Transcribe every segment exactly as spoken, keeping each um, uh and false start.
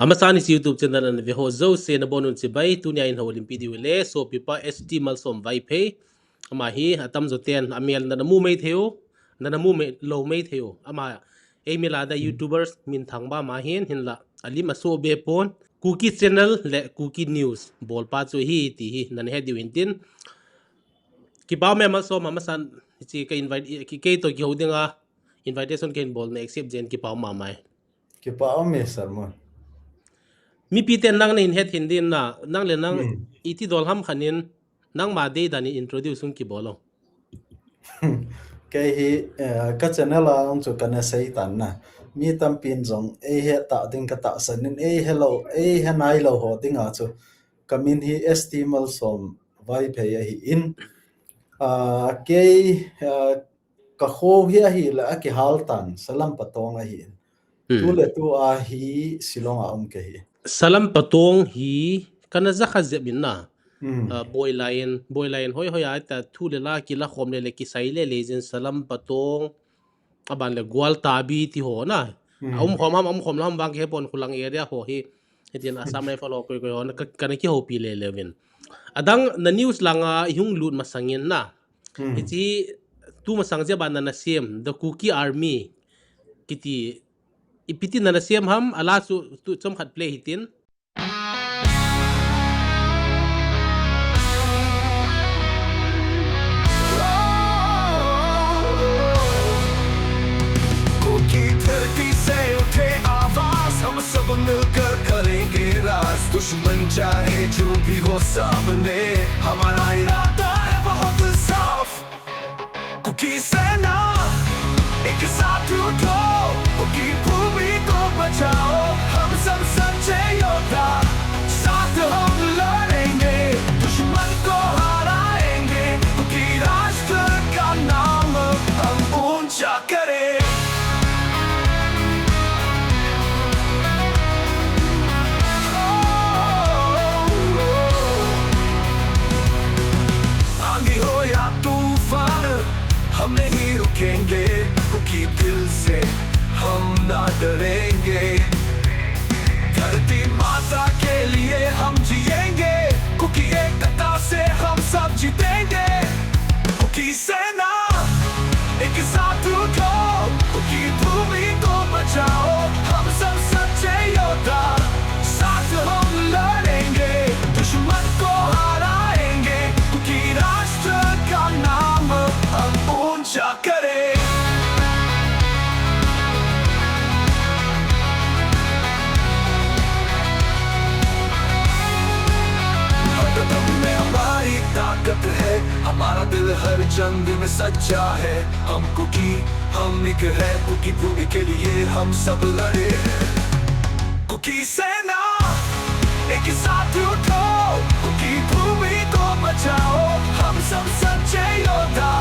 Amasan hiche YouTube channel ana ve ho jouse nabonun chibai, tunia in houlimpi diu le, sopipa S T Malsom Vaiphei. Ama hi atamjo ten amel nana mu mai thei u, nana mu mai, lou mai thei u. Ama eimi lada YouTubers minthang ba ma hin, hinla alim aso be pon. Kuki channel le Kuki news bolpa chu ahi ti hi nana he diu hintin. Kipa um e Malsom, amasan hiche ka invite, kei toh kihou dinga invitation kahin bol na accept jeh in kipa um mama e. Kipa um e Salmon. Mipi ten nang nahin het hin din na, nang le nang iti dol ham khat in, nangma dei dan in introduce hung kibol o. Kei hi, eh, ka channel a hung chu kana sei tan na. Mi tampin jong eihe ta ding katahsan in, eihe lou, eihe nailou ho dinga chu kamin hi S T Malsom Vaiphei ahin. Ah, kei, ah, kakho hi ahile akihal tan, Salam Patong ahin. Tuletua hi Shillong a um kei hi. Salam Patong hi kana jakha jep in na. Ah, boilai in, boilai in hoihoi a ta thu le la kilakhom le le kisai le le jin Salam Patong. Aban le Gwaltabi ti ho na. Aumkhom ham, aumkhom lou ham vang kihepon, Khulang area ho hi. Hitin Assam Rifle ho koi koi ho na, ka, kana kihoupi le le vin. Adang na news langa ihung lut masangin na. Hiche tu masang jeh a nana sem, The Kuki Army kiti, ipi ti nana sem ham, ala chu tu chomkhat play hitin. Kuki धरती से उठे आवाज, हम सब मिलकर करेंगे राज। दुश्मन चाहे जो भी हो, सामने हमारा इरादा है बहुत साफ। कुकी सेना, एक साथ उठो, कुकी भूमि को बचाओ, हम सब सच्चे योद्धा, साथ हम लड़ेंगे, दुश्मन को हराएंगे, कुकी राष्ट्र का नाम हम ऊंचा करें। आंधी हो या तूफान, हम नहीं रुकेंगे, कुकी दिल से हम ना डरेंगे। धरती माता के लिए हम जिएंगे, कुकी एकता से हम सब जीतेंगे। कुकी सेना, एक साथ उठो, कुकी भूमि को बचाओ, हम सब सच्चे योद्धा, साथ हम लड़ेंगे, दुश्मन को हराएंगे, कुकी राष्ट्र का नाम हम ऊंचा करें। हर कदम में हमारी ताकत है, हमारा दिल हर जंग में सच्चा है। हम कुकी, हम एक है, कुकी भूमि के लिए हम सब लड़े। कुकी सेना, एक साथ उठो, कुकी भूमि को बचाओ, हम सब सच्चे योद्धा,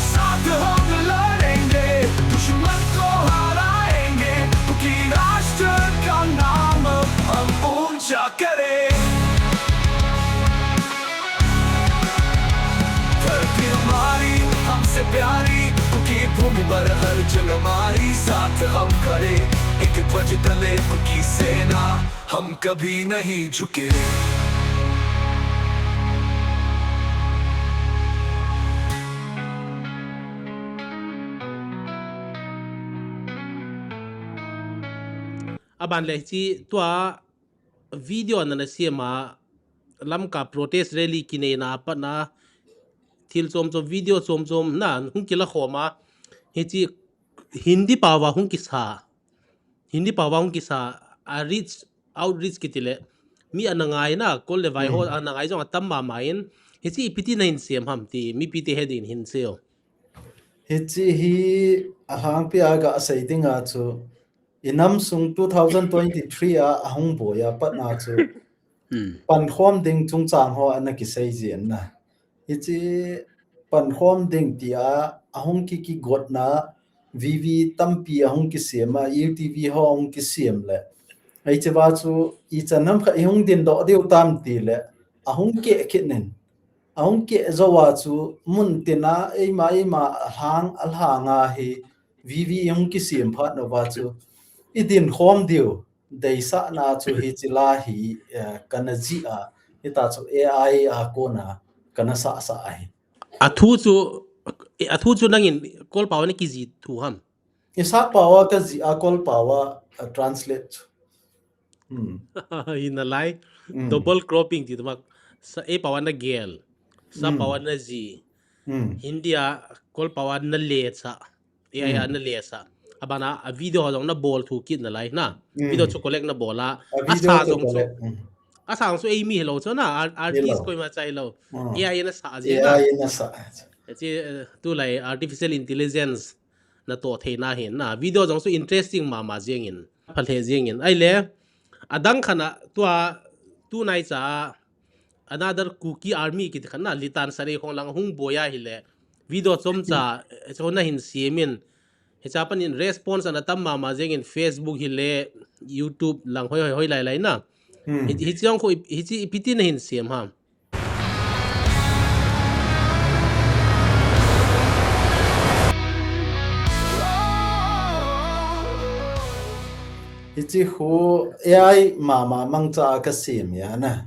साथ हम लड़ेंगे, दुश्मन को हराएंगे, कुकी राष्ट्र का नाम हम ऊंचा करें। धरती हमारी, हमसे प्यारी, कुकी भूमि पर हर जंग हमारी, साथ हम खड़े, एक ध्वज तले कुकी सेना, हम कभी नहीं झुके। Aban le hiche tua video nana sem a, Lamka protest rally kineina a pat na, thil chom chom, video chom chom na hung kilakhom a, hiche Hindi paova hung kisa, Hindi paova hung kisa, a reach, outreach kiti le, mi ana ngai na, kol le vai ho ana ngai jong atam mama in, hiche ipi ti nahin sem ham ti mipi te he din hin sei o. Hiche hi alhangpi a gasei dinga chu, inam sung two thousand twenty-three a ahung boi a pat na chu, pankhom ding chungchang ho ana kisei jin na. Hiche pankhom ding tia ahung ki, kigotna, V V tampi ahung kisem a, U T V ho ahung kisem le, hiche va chu ichan ham khat ihung dindoh diu tam ti le, ahung keh kit in, ahung keh jou a chu mun tina eima eima alhang, alhang a hi V V ihung kisem phat uva chu idin khom diu, deisahna chu hiche la hi, eh, kana jih a, hitia chu A I a kona kana sah sah ahi. Athu chu, athu chu nangin Kawl pao a nakijih thu ham? Isah pao a kajih a, Kawl pao a, uh, translate chu. Hmm. Hinalai. Hmm. Double cropping ti tuma. Sa A pao a nagel. Sa Hmm. pao a najih. Hmm. Hindi a Kawl pao a nalesah. A I a Hmm. nalesah. Abana a video ho jong nabol thu kit nalai na. Hmm. Video chu collect nabol a. A video asa chu jong chu. Collect. Hmm. Asa jong chu eimi hilou chu na. Ar-, artist Hilou. koima cha hilou. Hmm. A I nasah jeng a. A I nasah. Hiche, eh, tulai artificial intelligence natoh theina hin na. Video jong chu interesting mama jengin. Phalheh jengin. Ahile, adang khat a tua, tunaicha Another Kuki Army kiti khat na, Litan Sanei khong lang hung boi ahile, video chomcha, eh, chu nahin siam in, hiche a panin response ana tam mama jengin, Facebook hile, YouTube lang hoi, hoi, hoilai lai na. Hmm. Hi, hiche jong khu, hiche ipi ti nahin siam ham? Hiche khu A I mama mangcha a kasiam ahi na.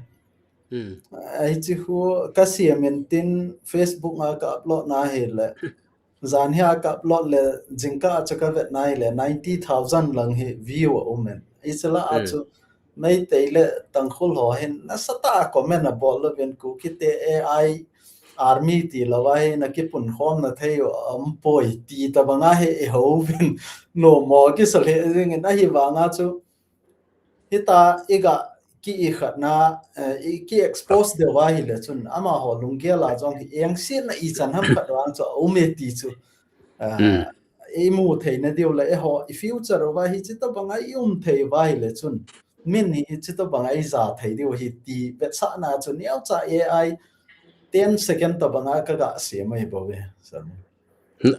Hmm. Hiche khu kasiam in tin Facebook a ka upload na hile. Jan hi a ka upload le jingkah a chu kavet na hile ninety thousand lang hi view aumin. Hiche la a Hmm. chu Meitei le Tangkhul ho hin nasatah a comment abol louvin Kuki te A I army tilou a hi nakipunkhom na thei u aumpoi ti tobang a hi eihouvin. Nomo kisa lheh jengin ahivang a chu. Hitia iga ki-ikhatna, eh, i ki-expose diu ahile chun, amaho lunggel a jong hi engsetna ichan ham khat vang chu aume ti chu. Ah, Hmm. imu theina diu le eiho, i future uva hiche tobang a i um thei uva ahile chun. Min hi hiche tobang a ija thei diu ahi ti vetsahna chu neocha A I ten second tobang a kaga siam ahi bouve. Sir.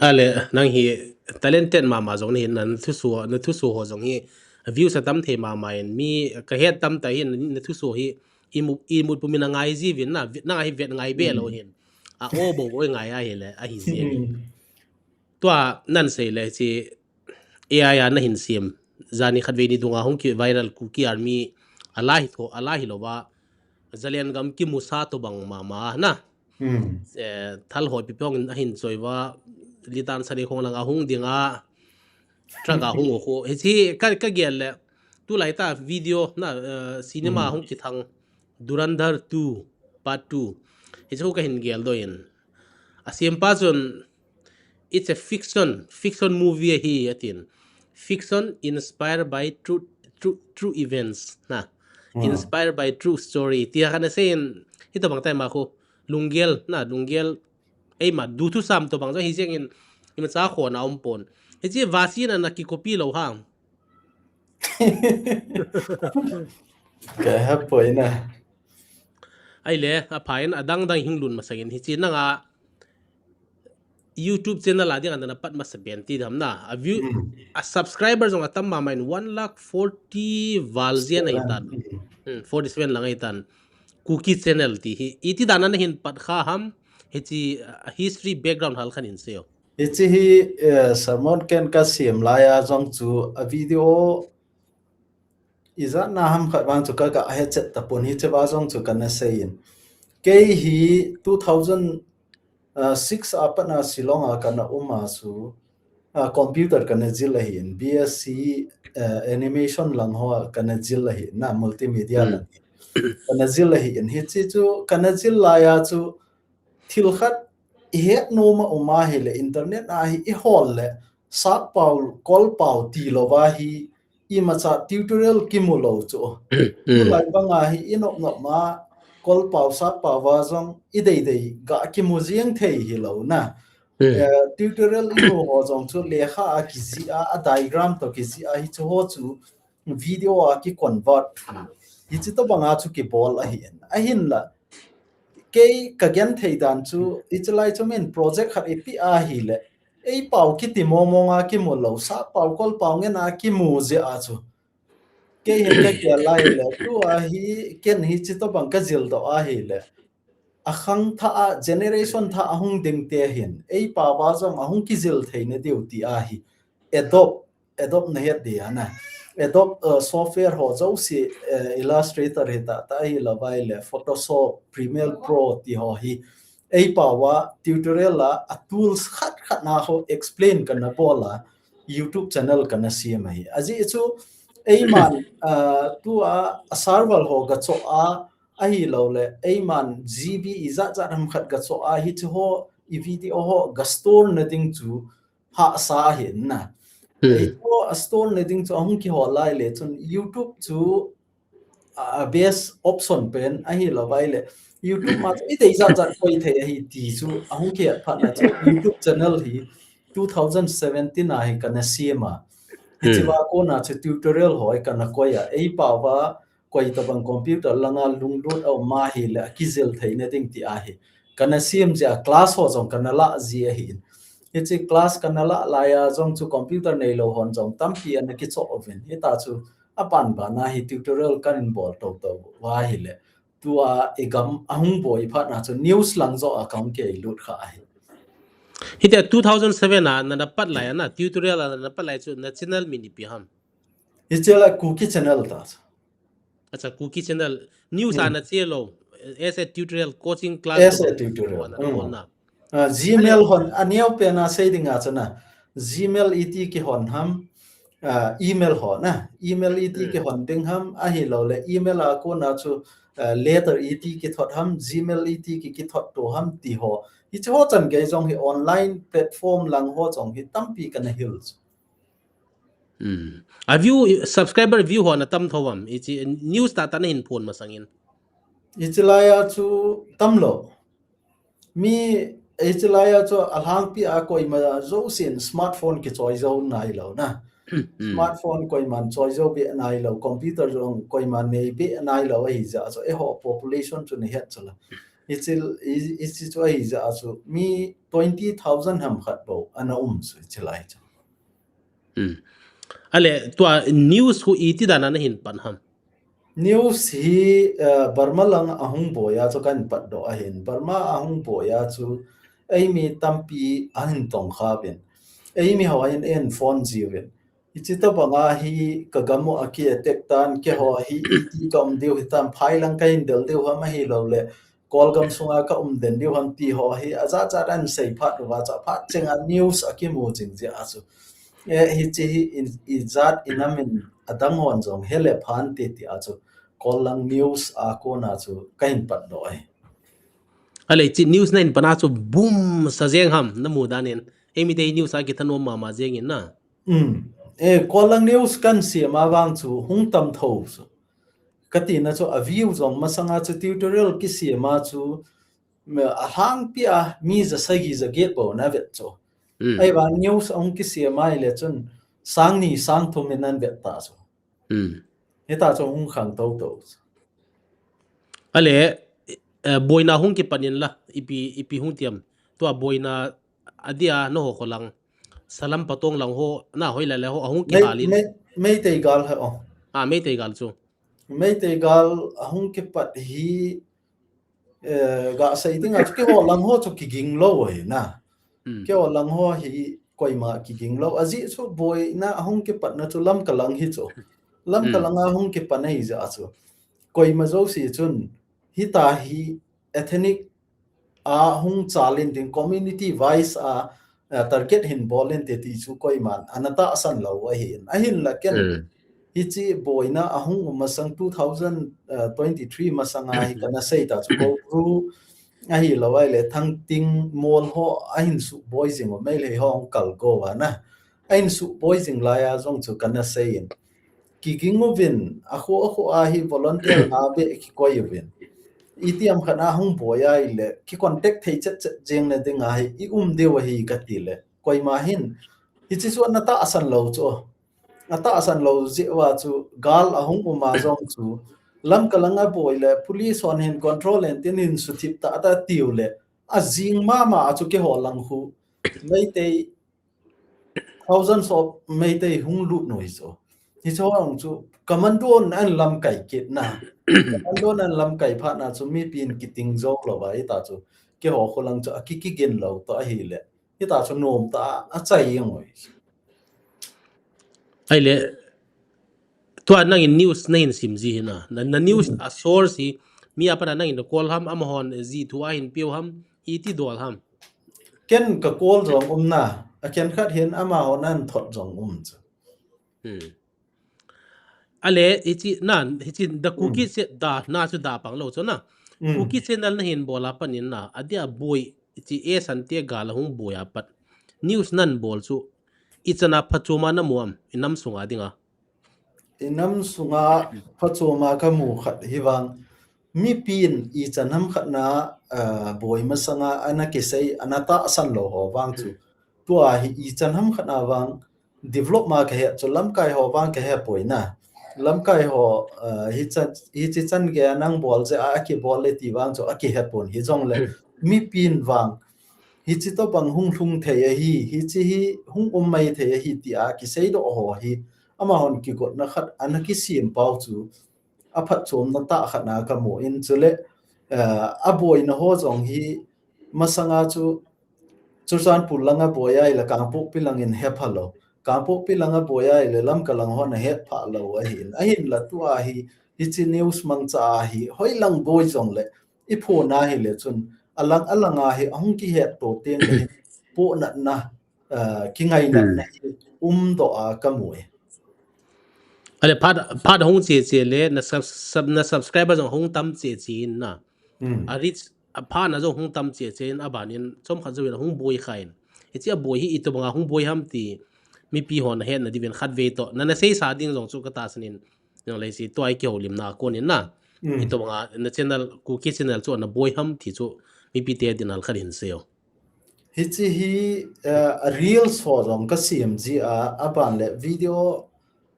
Ale, nang hi talented mama jong nahin, nathusoh, nathusoh ho jong hi views atam thei mama in, mi kahet tamtah hin, nathusoh hi imut, imut pumin angai jiuvin na, nang hi vet ngai be lou hin. A o bou bou ngai ahile, ahi ji. Hmm. Tua nasei le hiche A I a nahin siam. Jani khatvei ni dunga hung ki viral Kuki Army a la hi tho, a la hilouva. Zalengam kimusa tobang mama na. Hmm. Eh, thal hoi pi pong in ahin choi uva, Litan Sanei khong lang ahung ding a, truck a hung u khu. Hiche ka, kagel le, tulai ta video na, eh, cinema Hmm. hung kithang, Dhurandhar two, part two. Hiche khu kahin geldoh in. Asempa chun, "It's a fiction, fiction movie ahi," atin. "Fiction inspired by true, true, true events." Na. Hmm. "Inspired by true story." Tia kana seiyin, hitobang tai ma khu. Lunggel, na, lunggel. Eima, duthusam tobang jong hi jengin, imacha khona umpon. Hiche vaccine a naki copy lou ham? Kahepoi na. Ahile, apha in adang dang hung lhun masangin hiche nanga YouTube channel a dinga napat masa pen ti dam na. A view, Hmm. a subscriber jong atam mama in one lakh forty val jen ahitan. Hmm. Hmm, forty seven lang ahitan. Kuki channel ti hi. Iti dan a nahin pat kha ham, hiche, uh, history background hal khat in seiyo. Hiche hi, eh, sermon ken kasiam laiya jong chu a video ijat na ham khat vang chu kaga hetchet tapon, hiche va jong chu kana seiyin. Kei hi two thousand six a pat na Shillong a kana um a chu, ah, computer kana jil ahin, B S C, eh, animation lang ho a kana jil ahin, na multimedia Hmm. lang. Kana jil ahin, hiche chu kana jil laiya chu thil khat ihet nom a um ahile internet a hi ihol le, sap pao, kol pao tilouva hi imacha tutorial kimu lou chu. Hmm. Tulai banga hi inop nop ma, kol pao, sap pao va jong idei dei ga kimu jeng thei hilou na. Hmm. Eh, tutorial imu ho jong chu lekha a kijih a, a diagram toh kijih a, hichu ho chu video a kiconvert. Hiche tobanga chu kibol ahin. Ahinla, kei kagenthei dan chu, hiche lai chu min project khat ipi ahile, ei pao kiti mong mong a kimu lou, sap pao, kol pao ngen a kimu jeh a chu. Kei hin kagel lai le, tua hi ken hiche tobang kajildoh ahile, akhang thah a, generation thah a hung ding te hin, ei pao va jong ahung kijil theina diu ti ahi. Adopt, adopt nahet dia na. Adobe uh, software ho jouse, uh, Illustrator hi tah tah ahilouva ahile Photoshop, Premiere Pro ti ho hi ei pao a tutorial a, a tools khat khat na ho explain kana bol a YouTube channel kana sem ahi. Ajeh chu eiman uh, tua a server ho gachoh a ahilouleh eiman G B ijat jat ham khat gachoh a hiche ho i video ho ga store na ding chu hahsa ahin na. Hmm. Eiho a store na ding chu ahung kihol lai le chun YouTube chu a best option pen ahilouva ahile YouTube ma chu idei jat jat koi thei ahi ti chu ahung kihet phat na chu YouTube channel hi two thousand seventeen a hi kana sem a. Hiche va kona chu tutorial ho hi kana koi a. Ei pao va koi tabang computer langa lunglut a um ahile akijil thei na ding ti ahi. Kana sem jia class ho jong kana la ji ahin. Hiche class kana la lai a jong chu computer neilou hon jong tampi ana kichoh uvin. Hita chu aban bana hi tutorial kahin bol tou tou va ahile tua i gam ahung boi phat na chu news lang joh a kahung kilut kha ahi. Hitia two thousand seven a nana pat lai a na tutorial a nana pat lai chu na channel min ipi ham? Hiche la Kuki channel ta chu. Acha, Kuki channel. News a na che lou. As a tutorial, coaching class. As a tutorial. Na, na. Uh, Gmail hon, aneo pen a sei ding a chu na. Gmail iti kihon ham, uh, email ho na. Email iti kihon ding ham, ahilouleh email a kona chu, uh, letter iti kithot ham, Gmail iti ki, kithot to ham ti ho. Hiche ho chan gei jong hi online platform lang ho jong hi tampi kana hil chu. Hmm. A view, subscriber view ho na tam tho am? Hiche news tah tah nahin phon masang in. Hiche lai a chu tam lou. Mi hiche lai a chu alhangpi a koima jousen smartphone kichoi jou nailou na. Hmm. Smartphone koiman choi jou be nailou, computer jong koiman nei be nailou ahi jeh a chu eiho population chu nahet chu la. Hiche, hiche chu ahi jeh a chu mi twenty thousand ham khat bou ana um chu hiche lai chu. Hmm. Ale, tua news hu iti dan a nahin pan ham? News hi, uh, Burma lang ahung boi a chu kahin pat doh ahin. Burma ahung boi a chu eimi tampi ahin tong kha uvin. Eimi ho ahin en phone ji uvin. Hiche tabang a hi ka gam u a ki attack tan, keiho hi iti ka um diu hitam, phai lang kahin del diu ham ahilouleh Kol gam sunga ka um den diu ham ti ho hi, ajat jat ahin sei phat uva chu, aphat chenga news akimu jing jeh a chu. Eh, hiche hi in, ijat inam in adang hon jong hele phante ti a chu. Kol lang news a kona chu kahin pat doh ahi. Ale, hiche news nahin pan a chu boom sa jeng ham, namu dan in. Eimi te news a kithanom mama jeng in na. Um. Eh, Kol lang news kahin sem a vang chu hung tam tho chu. Kati na chu a view jong masanga chu tutorial kisem a chu, me, alhangpi a mi ja sagi ja get bou na vet chu. Hmm. Ahivang news ahung kisem a ahile chun sang ni sang thum in ana vet ta chu. Hmm. Hita chu hung khang tou tou chu. Ale, eh, boina hung kipan in la, ipi, ipi hung tiam. Tua boina adia naho kho lang. Salam Patong lang ho, na hoilai lai ho, ahung kihal in. Mei, Mei, Meitei gal he o. Ah, Meitei gal chu. Meitei gal ahung kipat hi, eh, ga sei ding a chu keiho lang ho chu kiging lou ahi na. Hmm. Keiho lang ho hi koima kiging lou. Ajeh chu boina ahung kipat na chu Lamka lang hi chu. Lamka lang a hung kipan ahi jeh a chu. Koima jouse chun hita hi ethnic a hung chal in tin community wise a, a target hin bol inte ti chu koiman ana tahsan lou ahin. Ahinla ken, hmm, hiche boina ahung um masang two thousand twenty-three masanga hi kana sei ta chu Koru ahilou ahile Thangting Mol ho ahin suboi jing u, Meitei ho ahung kal go uva na. Ahin suboi jing lai a jong chu kana sei in. Kiging uvin, akhu akhu a hi volunteer nga beh kikoi uvin. Itiham khat a hung boi ahile, ki contact thei chet chet jeng na ding a hi, i um diu ahi kati le. Koima hin, hiche chu ana tahsan lou chu. Atahsan lou jeh uva chu, gal ahung um a jong chu. Lamka lang a boi le, police hon hin control in tin hin suthip ta ta tiu le. Ajing mama a chu keiho lang khu. Meitei thousands of Meitei hung lut nu hi chu. Hiche ho chu commando in ana lamkai kit na. Commando in ana lamkai phat na chu mipin kiting jou lou va hita chu. Keiho khu lang chu aki kigin lou to ahile. Hita chu nom ta a chai jeng oi. Ahile, Tua nangin news nahin sim ji hina. Na, na news a source hi mi apat a nangin call ham, amahon ji thu ahin peh u ham, iti dol ham. Ken ka call jong um na, a ken khat hin amahon ahin thot jong um chu. Hmm. Ale, hichi, na, hichi, da Kuki se, da, na chu da pang lou chu na. Hmm. Kuki channel nahin bol apat in na, adia boi, hichi, e san te gal a hung boi apat. News nan bol chu, ichan a phachom a namu am, inam sunga dinga. Inam sunga phachom a kamu khat hi vang, mipin ichan ham khat na, ah, boi masanga, ana kisei, ana tahsan lou ho vang chu. Tua hi ichan ham khat na vang, develop ma kahe chu lamkai ho vang kahe poi na. Lamkai ho, ah, hicha, hichi chan gei a nang bol jeh a akibol le ti vang chu akihe pon hijongle. Mipin vang, hichi tobang hung lhung thei ahi, hichi hi hung um mai thei ahi ti a kisei doh ho hi, amahon kigotna khat ana kisem pau chu, aphatchomna tah khat na kamu in chule, eh, aboina ho jong hi masanga chu Churachandpur langa boi ahile Kangpokpi langin hepha lou. Kangpokpi langa boi ahile Lamka lang hon ahet pha lou ahin. Ahinla tua hi, hichi news mangcha a hi, hoilang boi jongle, iphona hile chun, alang alang a hi, ahung kihet to teng le hi, pohnatna, ah, kingainatna hi, um doh a kamu e. Ale, phat, phat hung che che le, na sub-, sub-, na subscriber jong hung tam che che in na. Hmm. A reach, a phat na jong hung tam che che in, abanin, chomkhat jouvin ahung boi kha in. Hichi aboi hi itobanga hung boi ham ti, mipi hon ahetna diuvin khatvei toh. Na, na seisa ding jong chu katahsan in, jong le si tua i kihoulimna a kon in na. Hmm. Itobanga, na channel, Kuki channel chu ana boi ham ti chu, mipi te dinga khat hin seiyo. Hichi hi, eh, a reels ho jong kasem ji a, aban le video,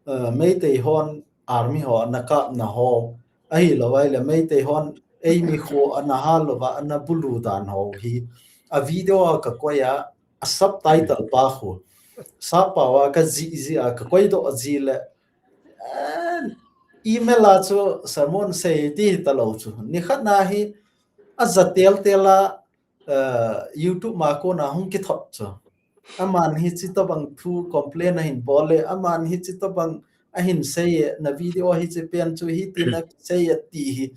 eh, Meitei hon army ho ana kapna ho, ahilou ahile Meitei hon eimi kho ana hal louva ana bulu dan ho hi, a video a kakoi a, a subtitle pa khu, sappao a kajih ji a, kakoi doh ji le, eh, email a chu sermon sei ti hitalou chu. Nikhat na hi, aja tel tel a, eh, YouTube ma kona hung kithot chu. Aman hichi tobang thu complain ahin bol le, aman hichi tobang ahin sei e, na video hichi pen chu hiti na sei e ti hi.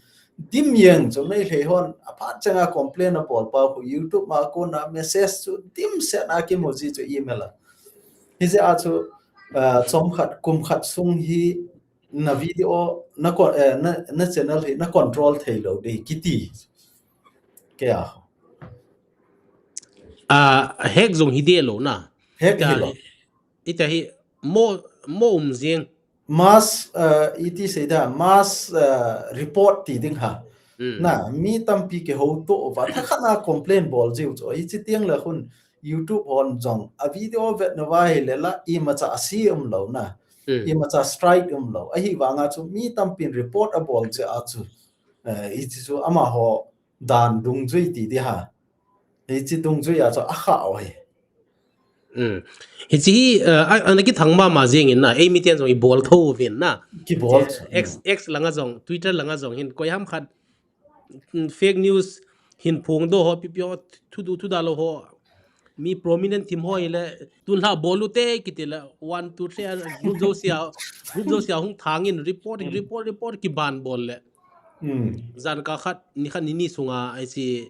Dim jeng chu Meitei hon, aphat changa complain abol pau khu YouTube ma kona message chu dimset a kimu ji chu email a. Hijeh a chu, eh, chomkhat, kum khat sung hi na video, na con-, eh, na, na channel hi na control theilou ding kiti. Kei a. Ah, hack jong hi deh lou na. Hack hi lou. Ita hi mo, mo um jeng. Mass, eh, iti sei da, mass, eh, report ti ding ha. Hmm. Na, mi tampi kihouto uva, thakhat na complain bol jiu chu. Hichi teng le khun YouTube hon jong, a video vetna uva hile la, imacha asi umlou na. Hmm. Imacha strike umlou. Ahivanga chu mi tampin report abol jeh a chu. Eh, hichi chu amaho dan dungjui ti di ha. Hichi dungjui a chu akha u hi. Hmm. Hichi hi, eh, a, ana kithang mama jeng in na, eimi ten jong ibol tho uvin na. Kibol. Hichi X, X langa jong, Twitter langa jong hin, koiham khat, mm, fake news hin phongdoh ho, ipi ipi ho, thudu, thuda lou ho. Mi prominent thim ho hile, tun lha bol u te kiti le, one, two, three, a group jousea, group jousea hung thang in, report, report, report, kiban bol le. Hmm. Jan ka khat, ni khat ni ni sunga, hichi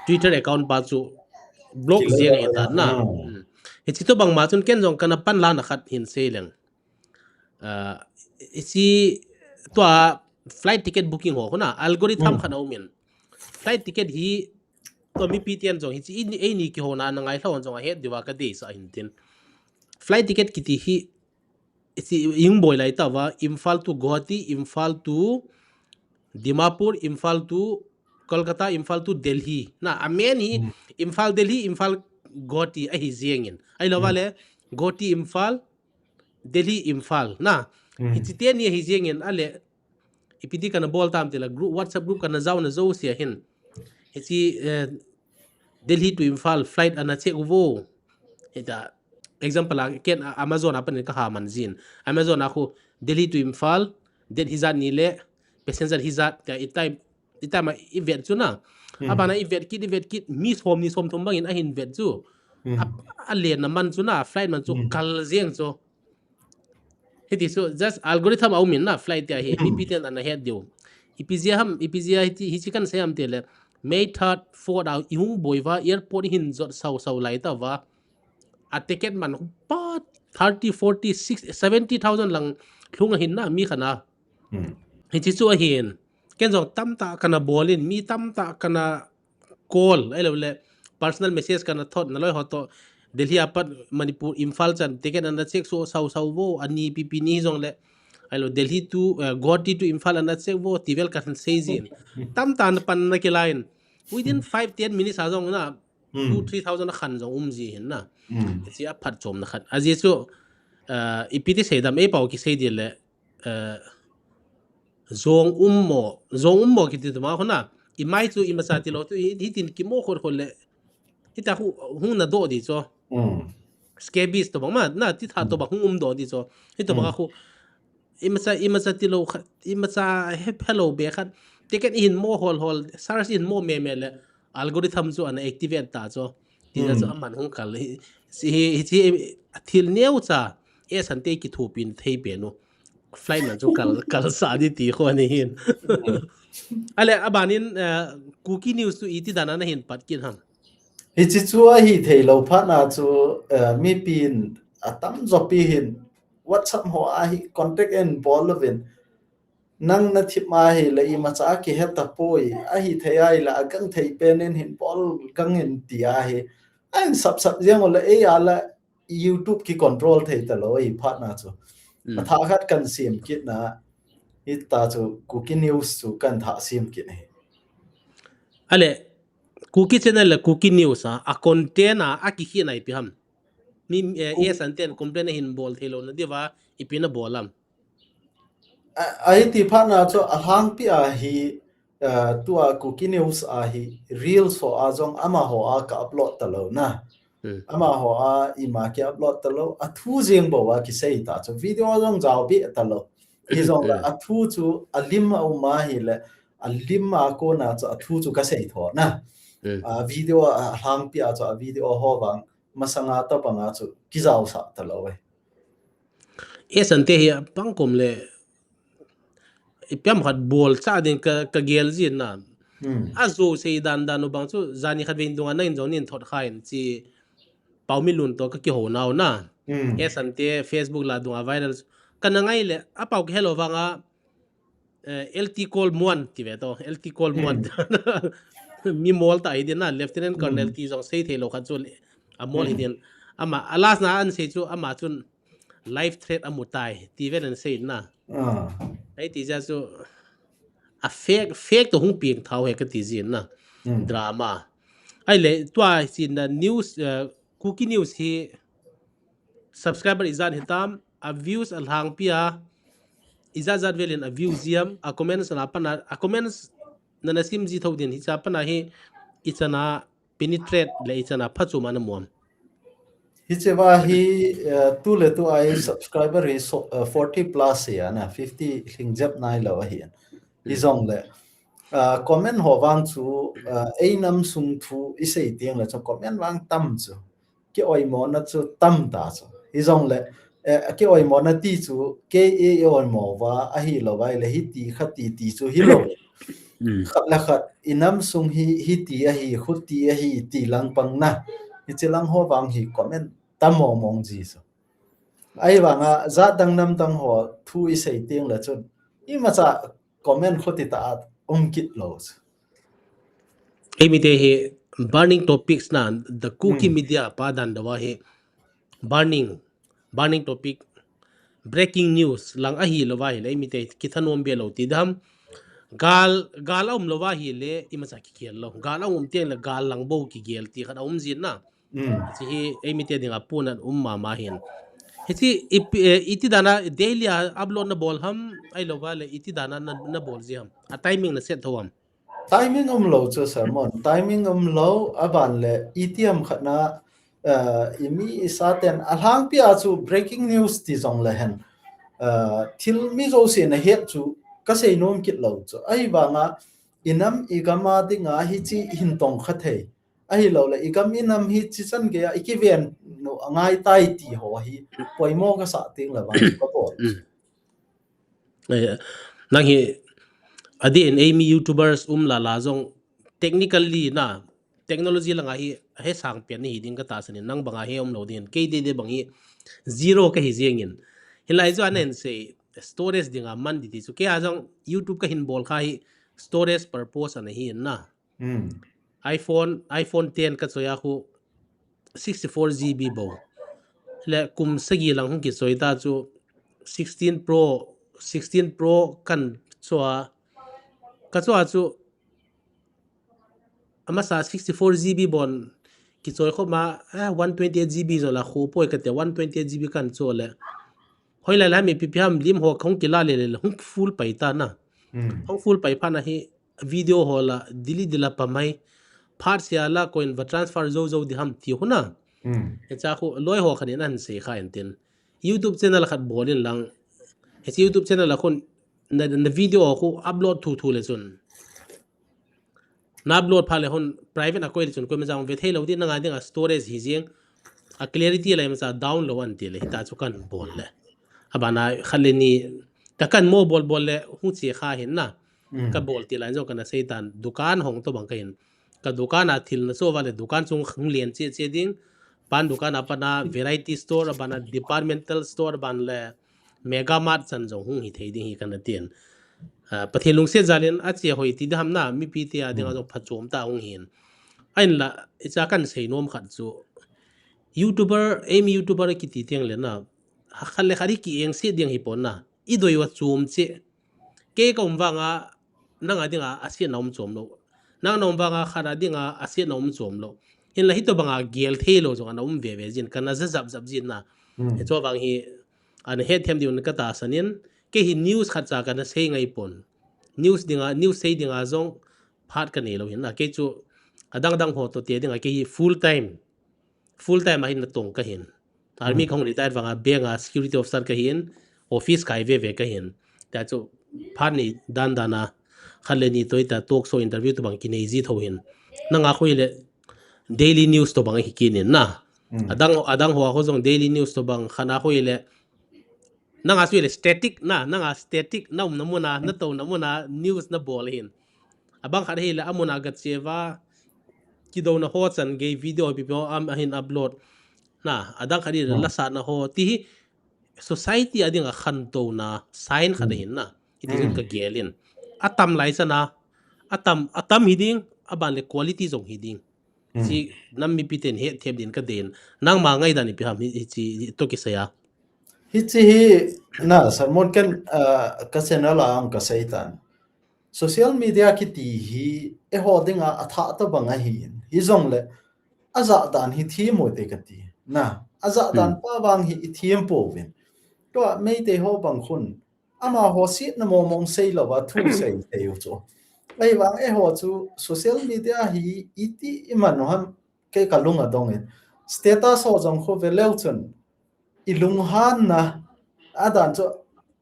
Twitter account pa chu block jeng ahi ta na. Hmm. Hichi tobang ma chun ken jong kana panlana khat hin sei leng. Ah, hichi tua flight ticket booking ho khu na, algorithm khat aum in. Flight ticket hi, tua mipi ten jong hichi eini, eini kihouna ana ngailha hon jong ahet diuva kadeisah ahin tin. Flight ticket kiti hi, hichi ihung boi lai tauva, Imphal to Guwahati, Imphal to Dimapur, Imphal to Kolkata, Imphal to Delhi. Na, a main hi, Imphal, Delhi, Imphal, Guwahati ahi jeng in. Ahilou va le, Guwahati, Imphal, Delhi, Imphal. Na, hichi teni ahi jeng in, ale, ipi ti kana bol tam ti la group, WhatsApp group kana jaona jousea hin. Hichi, eh, Delhi to Imphal flight ana check uvo. Hita, example a, ken a, Amazon a panin kaha man jin. Amazon a khu Delhi to Imphal, date hijat ni le, passenger hijat, tia i time, i time a i vet chu na. Hmm. Abana i vet kit, i vet kit, mi som ni som thum bangin ahin vet chu. Hmm. A, a lenna man chu na, flight man chu kal jeng chu. Hiti chu just algorithm a um in na, flight te hi, hmm, mipi ten ana het diu. Ipi jeh ham, ipi jeh a hiti, hichi kan sei ham tile, May third, fourth a i hung boi uva, airport i hin jot sau sau lai ta uva. A ticket man pa thirty, forty, sixty, seventy thousand lang lhung ahin na, mi khat na. Hmm. Hichi chu ahin. Ken jong tamtah kana bol in, mi tamtah kana call, ahilou le personal message kana thot, naloi ho toh Delhi a pat Manipur, Imphal chan ticket ana check sau sau vo, ani pipi ni jong le, ahilou Delhi to, eh, Guwahati to Imphal ana check vo, ti vel kana sei jin. Tamtah na pan na kilan. Within five, ten minutes a jong na, hmm, two, three thousand a khan jong um ji hin na. Hmm. Hichi a phatchomna khat. Ajeh chu, eh, ipi ti sei dam, ei pau kisei ding le, eh, jong um mo, jong um mo kiti tobang a khu na, i mai chu imacha tilou tu, hi, hitin kimo khol khol le, hita khu, hung na doh di chu. Mm. Scabies tobang ma, na, ti tha, mm, tobang hung um doh di chu. Hi tobang a, mm, khu, imacha, imacha tilou khat, imacha he, hello be khat. Ticket i hin mo hol hol, search i hin mo me me le, algorithm chu ana activate ta chu. Ti na chu, hmm, aman hung kal. Hi, hi, hi, hi, thil neo cha, S N T kithopin thei pen u. Flight man chu kal, kal sa di ti kho ni hin. Ale, abanin, eh, Kuki News chu iti dan a na hin pat kit ham? Hichi chu ahi thei lou phat na chu, eh, mipin atam jo pi hin WhatsApp ho a hi contact en bol louvin. Nang na thip ma hi le imacha a kihe tapoi, ahi thei a hi le agang thei pen in hin bol gang in ti a hi. Ahin sap sap jeng u le ei a le YouTube ki control thei talou, ei phat na chu. Mm. A tha khat kan siam kit na, hita chu Kuki News chu kan tha siam kit na hi. Ale, Kuki Channel le Kuki News a, a content a, a kikhi na ipi ham? Mi, eh, Ku- S N T complain a hin bol thei lou na diu va, ipi na bol am? A, a hiti phat na chu alhangpi a hi, eh, tua Kuki News a hi, Reels ho a jong amaho a ka upload talou na. Hmm. Amaho a ima ki upload talou, athu jeng bou a kisei ta chu, video jong jao be talou. Hijong le, hmm, athu chu alim a um a hi le, alim a kona chu athu chu ka sei tho na. Hmm. A video a, alhangpi a chu a video ho vang, masanga tobang a chu kijao sa talou e. S N T hi apang kom le, ipi ham khat bol cha ding ka, ka gel jin na. Hmm. Ajo sei dan dan u bang chu, jani khat vei in dung a na in jong nin thot kha in chi Paominlun toh ka kihou nau na. Hmm. S N T Facebook la dung a viral. Ka na ngai le, a pau kihe lou vang a, eh, L T Kolmuan ti ve toh, L T Kolmuan. Hmm. Mi mol ta hi din na, Lieutenant Colonel, hmm, ti jong sei thei lou khat chu, a mol hi, hmm, din. Ama, a last na an sei chu, ama chun life threat amu tai, ti vel an sei na. Ah. Ahi ti jeh chu, a fake, fake toh hung piang thau he ka ti jin na. Hmm. Drama. Ahile, tua sin na news, eh, Kuki News hi subscriber ijat hitam, a views alhangpi a, ijat jat vel in a view jia ham, a comments na pan a, a comments na na sim ji tho din hicha pan a hi, ichan a penetrate le ichan a phachom a na mu am? Hiche va hi, eh, tu le tu a hi subscriber hi so, eh, forty plus hi a na, fifty lhing jep nai lou ahi. Hmm. Hijong le, ah, comment ho vang chu, ah, ei nam sung thu i sei teng le chu comment vang tam chu. Ki oimo na chu tam ta chu. Hijong le, eh, ki oimo na ti chu, kei i oimo va, ahi lou vai le, hiti kha ti ti chu hi lou. Hmm. Khat le khat, i nam sung hi, hiti ahi, khuti ahi, ti lang pang na. Hiche lang ho vang hi comment tam mong mong ji chu. Ahi vang a, jat dang nam dang ho, thu i sei teng le chun, imacha comment khuti ta a um kit lou chu. Ei mite hi burning topics na, the Kuki, hmm, media pa dan dou a hi burning, burning topic, breaking news lang ahi lou va hi le, ei mite kithanom be lou ti dam. Gal, gal a um lou va hi le, imacha kigel lou. Gal a um teng le gal lang bou kigel ti khat a um jin na. Mm. Hiche hi, ei mite dinga puna um mama hin. Hiche, i, eh, iti dan a daily a upload na bol ham, ahi lou va le, iti dan a na, na bol ji ham. A timing na set tho ham. Timing um lou chu sermon. Timing um lou, aban le, iti ham khat na, eh, i mi i sa ten, alhangpi a chu breaking news ti jong le hen. Eh, thil mi jouse na het chu, ka sei nom kit lou chu. Ahi vang a, i nam i gam a dinga hiche hin tong kha thei. Ahilou le, i gam i nam hi chi chan gei a, i kiven u angai tai ti ho hi, poimo ka sa ting le vang, ka bol. Eh, nang hi, a di in eimi YouTubers um la la jong, technically na, technology langa hi, he sang pian ni hi ding ka tahsan in, nang banga he um lo ding, kei de de bang hi, zero ka hi jeng in. Hilai chu anen sei, storage dinga man di ti chu. Kei a jong YouTube ka hin bol kha hi, storage purpose ana hi in na. iPhone, iPhone ten ka choi a khu sixty-four GB bou. Le kum sagi lang hung kichoi ta chu sixteen Pro, sixteen Pro kan choi a, ka choi a chu amasa sixty-four GB bon kichoi khop ma, eh, one twenty-eight GB jo la khu poi ka te, one twenty-eight GB kan choi le. Hoilai la mi pipi ham lim ho khong kila le le hung full pai ta na. Hung full pai pha na hi video ho la dili dila pa mai. Phat sia la koin va transfer zo zo di ham ti hu na. He cha khu loi ho khan in an sei kha en tin. YouTube channel khat bol in lang. He YouTube channel a khun na, na video khu upload thu thu le chun. Na upload pha le hon private a koi le chun koima jong ve thei lo di na ngai ding a storage hi jing. A clarity la ima cha down lo an ti le hita chu kan bol le. Abana khat le ni ka kan mo bol bol le hu che kha hin na. Ka bol ti lai jong kana sei tan dukan hong to bang ka hin. Ka dukan a thil na so va le dukan chung hung len che che ding. Pan dukan a pana variety store, abana departmental store, ban le Mega Mart chan jong hung hi thei ding hi kana tin. Ah, Pathen lungset jal in a che hoi ti dam na, mipi te a ding a jong phachom ta hung hin. Ahin la, i cha kan sei nom khat chu. YouTuber, eimi YouTuber kiti tiang le na, ha khat le khat hi ki eng se ding hi pon na. I doi wa chom che. Kei ka um vanga, nang a dinga a siat na um chom lo. Nang na um vanga khat a dinga a siat na um chom lo. Hin la hi to banga gel thei lo jong ana um ve ve jin, kana ja jap jap jin na. He to bang hi, ana het them diu ka tahsan in, kei hi news khat cha kana sei ngai pon. News dinga, news sei dinga jong phat ka nei lo hin na. Kei chu adang dang ho to te dinga kei hi full time. Full time a hin na tong ka hin. Army ka hung retire vanga bank a security officer ka hin. Office kai ve ve ka hin. Ta chu phat ni dan dan a khat le ni toi ta talk show interview to bang ki nei ji tho hin. Nanga khu le daily news to bang hi kinin na. Adang, adang ho a khu jong daily news to bang khana khu le nanga chu le static na, nanga static na um na muna, na to na muna news na bol hin. Abang khat hi le amuna ga che va kido na ho chan gei video pipi ho am ahin upload. Na, adang khat hi le la sa na ho ti hi society a dinga khanto na sign khat hin na. Iti hin ka gel in. Atam lai sa na, atam, atam hi ding, aban le quality jong hi ding. Chi nam mipi ten he thep din ka den. Nang ma ngai dan ipi ham hi, hi chi to ki saya. Hi chi hi na sermon ken, ah, ka channel a ang ka sei tan. Social media kiti hi e ho dinga a tha ta bang a hin. Hi jong le a ja dan hi thi mo te ka ti. Na, a ja dan pa bang hi i thiem po vin. To a mei te ho bang khun. Ama ho sit na mo mong sei lo va thu sei te u chu. Ei vang e ho chu social media hi iti i man ham ke ka lung a dong in. Status ho jong khu ve leu chun. I lung han na. A dan chu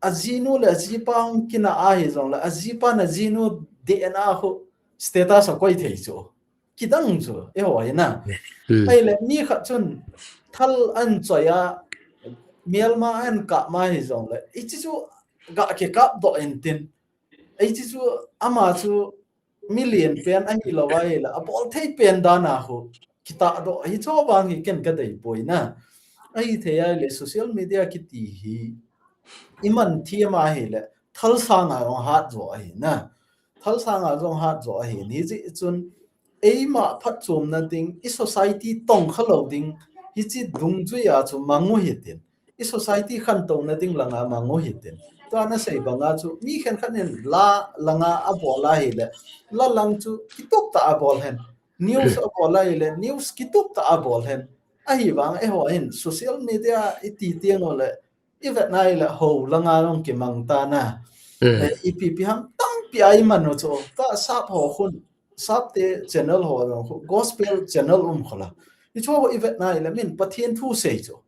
a ji nu le a ji pa hung kina a hi jong le. A ji pa na ji nu de na khu status a koi thei chu. Kidang chu, e ho hi na. Ei le mi khat chun thal an choi a, mial ma an kap ma hi jong le. I chi chu ga ke kap do en tin. I chi chu ama chu million pen a hi lo va hi le. A bol thei pen dan a khu. Kita do hi cho bang hi ken ka dei poi na. A hi thei a le social media kiti hi. I man thi ma hi le. Thal sang a jong hat jo a hi na. Thal sang a jong hat jo a hi. Ni chi chun Eima phatchomna ding, i society tong kha lo ding, hichi dungjui a chu mang u hitin. I society khantouna ding langa mang u hitin. Tua na sei banga chu, mi khenkhat in la langa a bol a hile, la lang chu kitup ta a bol hen. News a bol a hile, news kitup ta a bol hen. Ahivang eiho hin social media i ti tiang u le, i vet na hile ho langa long kimang ta na. Eh, ipi pi ham tampi a i man u chu, ta sap ho khun, sap te channel ho long khu, gospel channel um kho la. I chu ho i vet na hile min Pathian thu sei chu.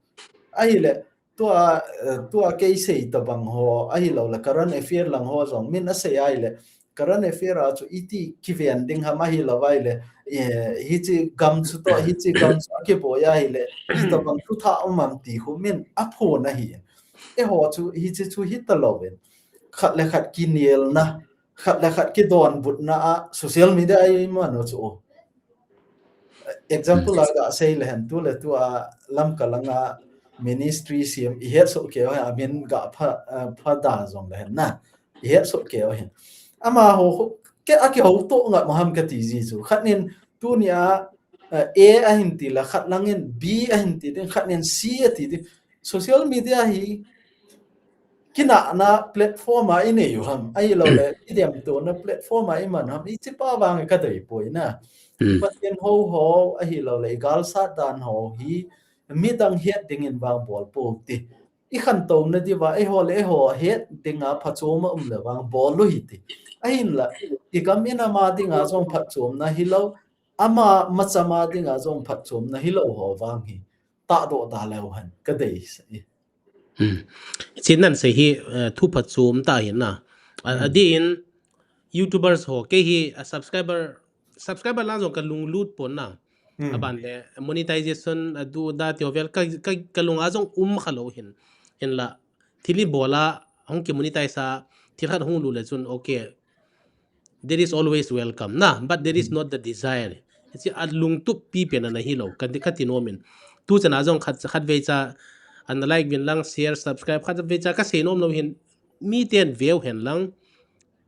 Ahile, tua, eh, tua kei sei tabang ho, ahilo le current affair lang ho jong, min a sei ahile, current affair a chu iti kiven ding ham ahi lo vai le, eh, hichi gam chu to, hichi gam chu akiboi ahi le, hitobang thu tha um am ti khu min aphon ahi. Eiho chu hichi chu hita lo in. Khat le khat kinelna, khat le khat kidonbutna a social media a i man u chu. Example a ga sei le hen tu le tu a Lamka langa ministry siam i het soh keu hen, a min ga pha, eh, pha da jong le hen na. I het soh keu hen. Amaho, ke a kihou to nga ma ham ka ti ji chu. Khat nin tuni a, eh, A a hin ti la, khat lang in B a hin ti ding, khat nin C a ti ding. Social media hi kinahna platform a i nei u ham, ahi lo le, i demtona platform a i man ham, i chi pa vang ka dei poi na. Hmm. Pathen ho ho, ahi lo le, i galsat dan ho hi, midang het ding in vang bol pou ti. I khantouna diuva, eiho le eiho het ding a phachom a um le vang bol u hi ti. Ahin la, i gam in ama ding a jong phachomna hi lo, ama macham a ding a jong phachomna hi lo ho vang hi. Tahdoh da leu hen, ka dei sa i. Hmm. Chin nan sei hi, eh, thu phachom ta hin na. A, a Hmm. di in, YouTubers ho, kei hi, a subscriber, subscriber lang jong ka lunglut pon na. Hmm. Aban le, monetization, a du da ti ho vel, ka, ka, ka lung a jong um kha lo hin. Hin la, thil i bol a, hung ki monetize a, thil khat hung lut le chun, okay. There is always welcome na, but there is Hmm. not the desire. Hichi a lungtup pi pen ana hi lo, ka ti, ka ti nom in. Tu chan a jong khat, khat vei cha, ana like vin lang, share, subscribe, khat vei cha ka sei nom lo hin, mi ten veu hen lang,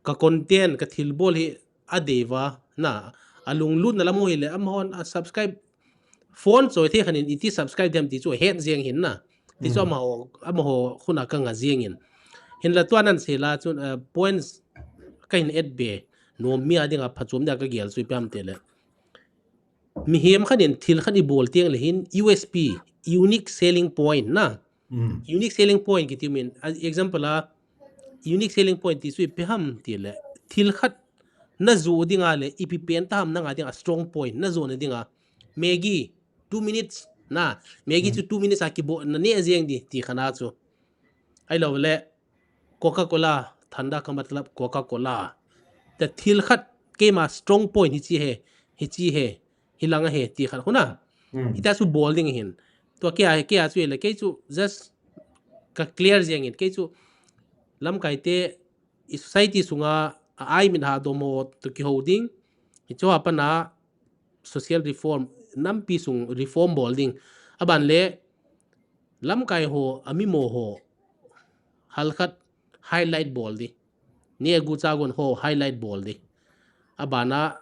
ka content, ka thil bol hi a dei va, na, a lunglutna lam u hi le, amahon a subscribe, phone choi thei khan in iti subscribe dem ti chu het jeng hin na. Ti chu Hmm. amaho, amaho khun a ka nga jeng in. Hin la tua nan sei la chun, uh, points ka hin et be. Nom mi a ding a phachom dia ka gel chu i piam te le. Mihem khan in thil khan i bol tiang le hin U S P, unique selling point na. Hmm. Unique selling point kiti min, a, example a, unique selling point ti chu i pe ham ti le. Thil khat na jo ding a le, i pi pen ta ham na nga ding a strong point, na jo na ding a. Maggi, two minutes, na. Maggi Hmm. chu two minutes a kibol, na ne jeng di, ti khan a chu. Ahi lo le, Coca-Cola, thanda ka matlab Coca-Cola. Ta thil khat keima strong point hichi he, hichi he, hi lang a he ti khat khu na. Hmm. Hita chu bol ding hin. Tua kei a, kei a chu le, kei chu just ka clear jeng in. Kei chu lamkai te i society sunga a ai min ha dom ho to kihou ding. Hichu a pana social reform, nampi sung reform bol ding. Aban le, lamkai ho, a mi mo ho, halkhat highlight bol di. Ni a gu cha gon ho highlight bol di. Abana,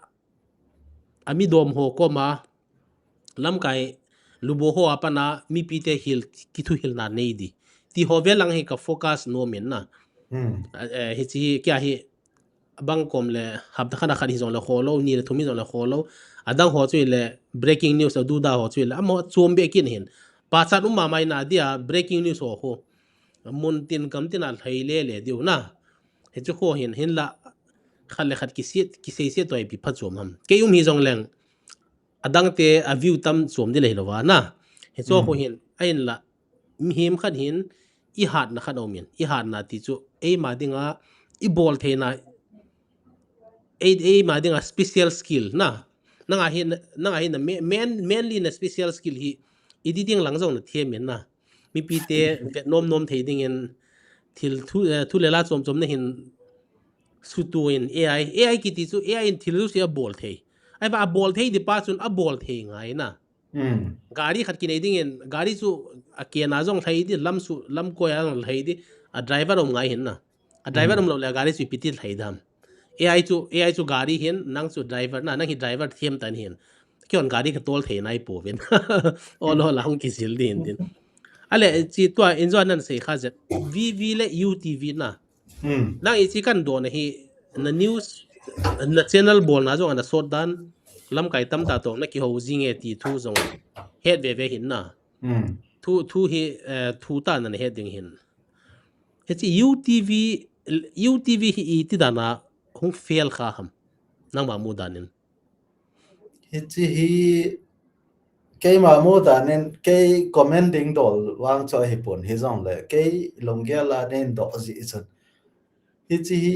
a mi dom ho koma, lamkai lubo ho a pana, mipi te hil, kithuhilna nei di. Ti ho ve lang hi ka focus nom in na. Hmm. A, eh, hichi hi, kei a hi, bang kom le, hapta khat a khat hi jong le kho lo, ni le thum hi jong le kho lo. Adang ho chu le, breaking news a du da ho chu le, amaho chom be kin hin. Pachat um mama in a dia, breaking news ho khu. Mun tin kam tin a lhai le le diu na. Hichu khu hin, hin la, khat le khat kisiet, kisei siet toi pi phachom ham. Kei um hi jong leng, adang te a view tam chom di le hi lo va na. Hichu Hmm. khu hin, a hin la, mihem khat hin, i hatna khat om in, i hatna ti chu, eima ding a, i bol theina, ei, eima ding a special skill na. Nang a hin, nang a hin na me-, main, mainly na special skill hi, editing lang jong na thiam in na. Mipi te vet nom nom thei ding in, thil thu, eh, thu le la chom chom na hin, sutu in A I, A I kiti chu, A I in thil chu si a bol thei. Ai va a bol thei di pa chun a bol thei ngai na. Hmm. Gari khat kinei ding in, gari chu a kena jong lhai di, lam chu, lam koi a jong lhai di, a driver um ngai hin na. A driver Hmm. um lo le a gari chu ipi ti lhai dam. A I chu, A I chu gari hin, nang chu driver na, nang hi driver thiam tan hin. Kei hon gari ka tol thei nai po vin. Ol ol a hung kisil di hin tin. Ale, chi tua, in jong nan sei kha zet. V V le U T V na. Hmm. Nang i chi kan don hi, na news, na channel bol na jong ana sot dan, lamkai tam ta tong na kihou jing e ti thu jong het ve ve hin na. Hmm. Thu, thu hi, eh, thu ta na het ding hin. Hichi U T V, U T V hi iti dan a hung fail kha ham. Nangma mu dan in. Hichi hi keima mu dan in, kei comment ding dol vang chu ahi pon hi jong le, kei lunggel a nei doh ji chun. Hichi hi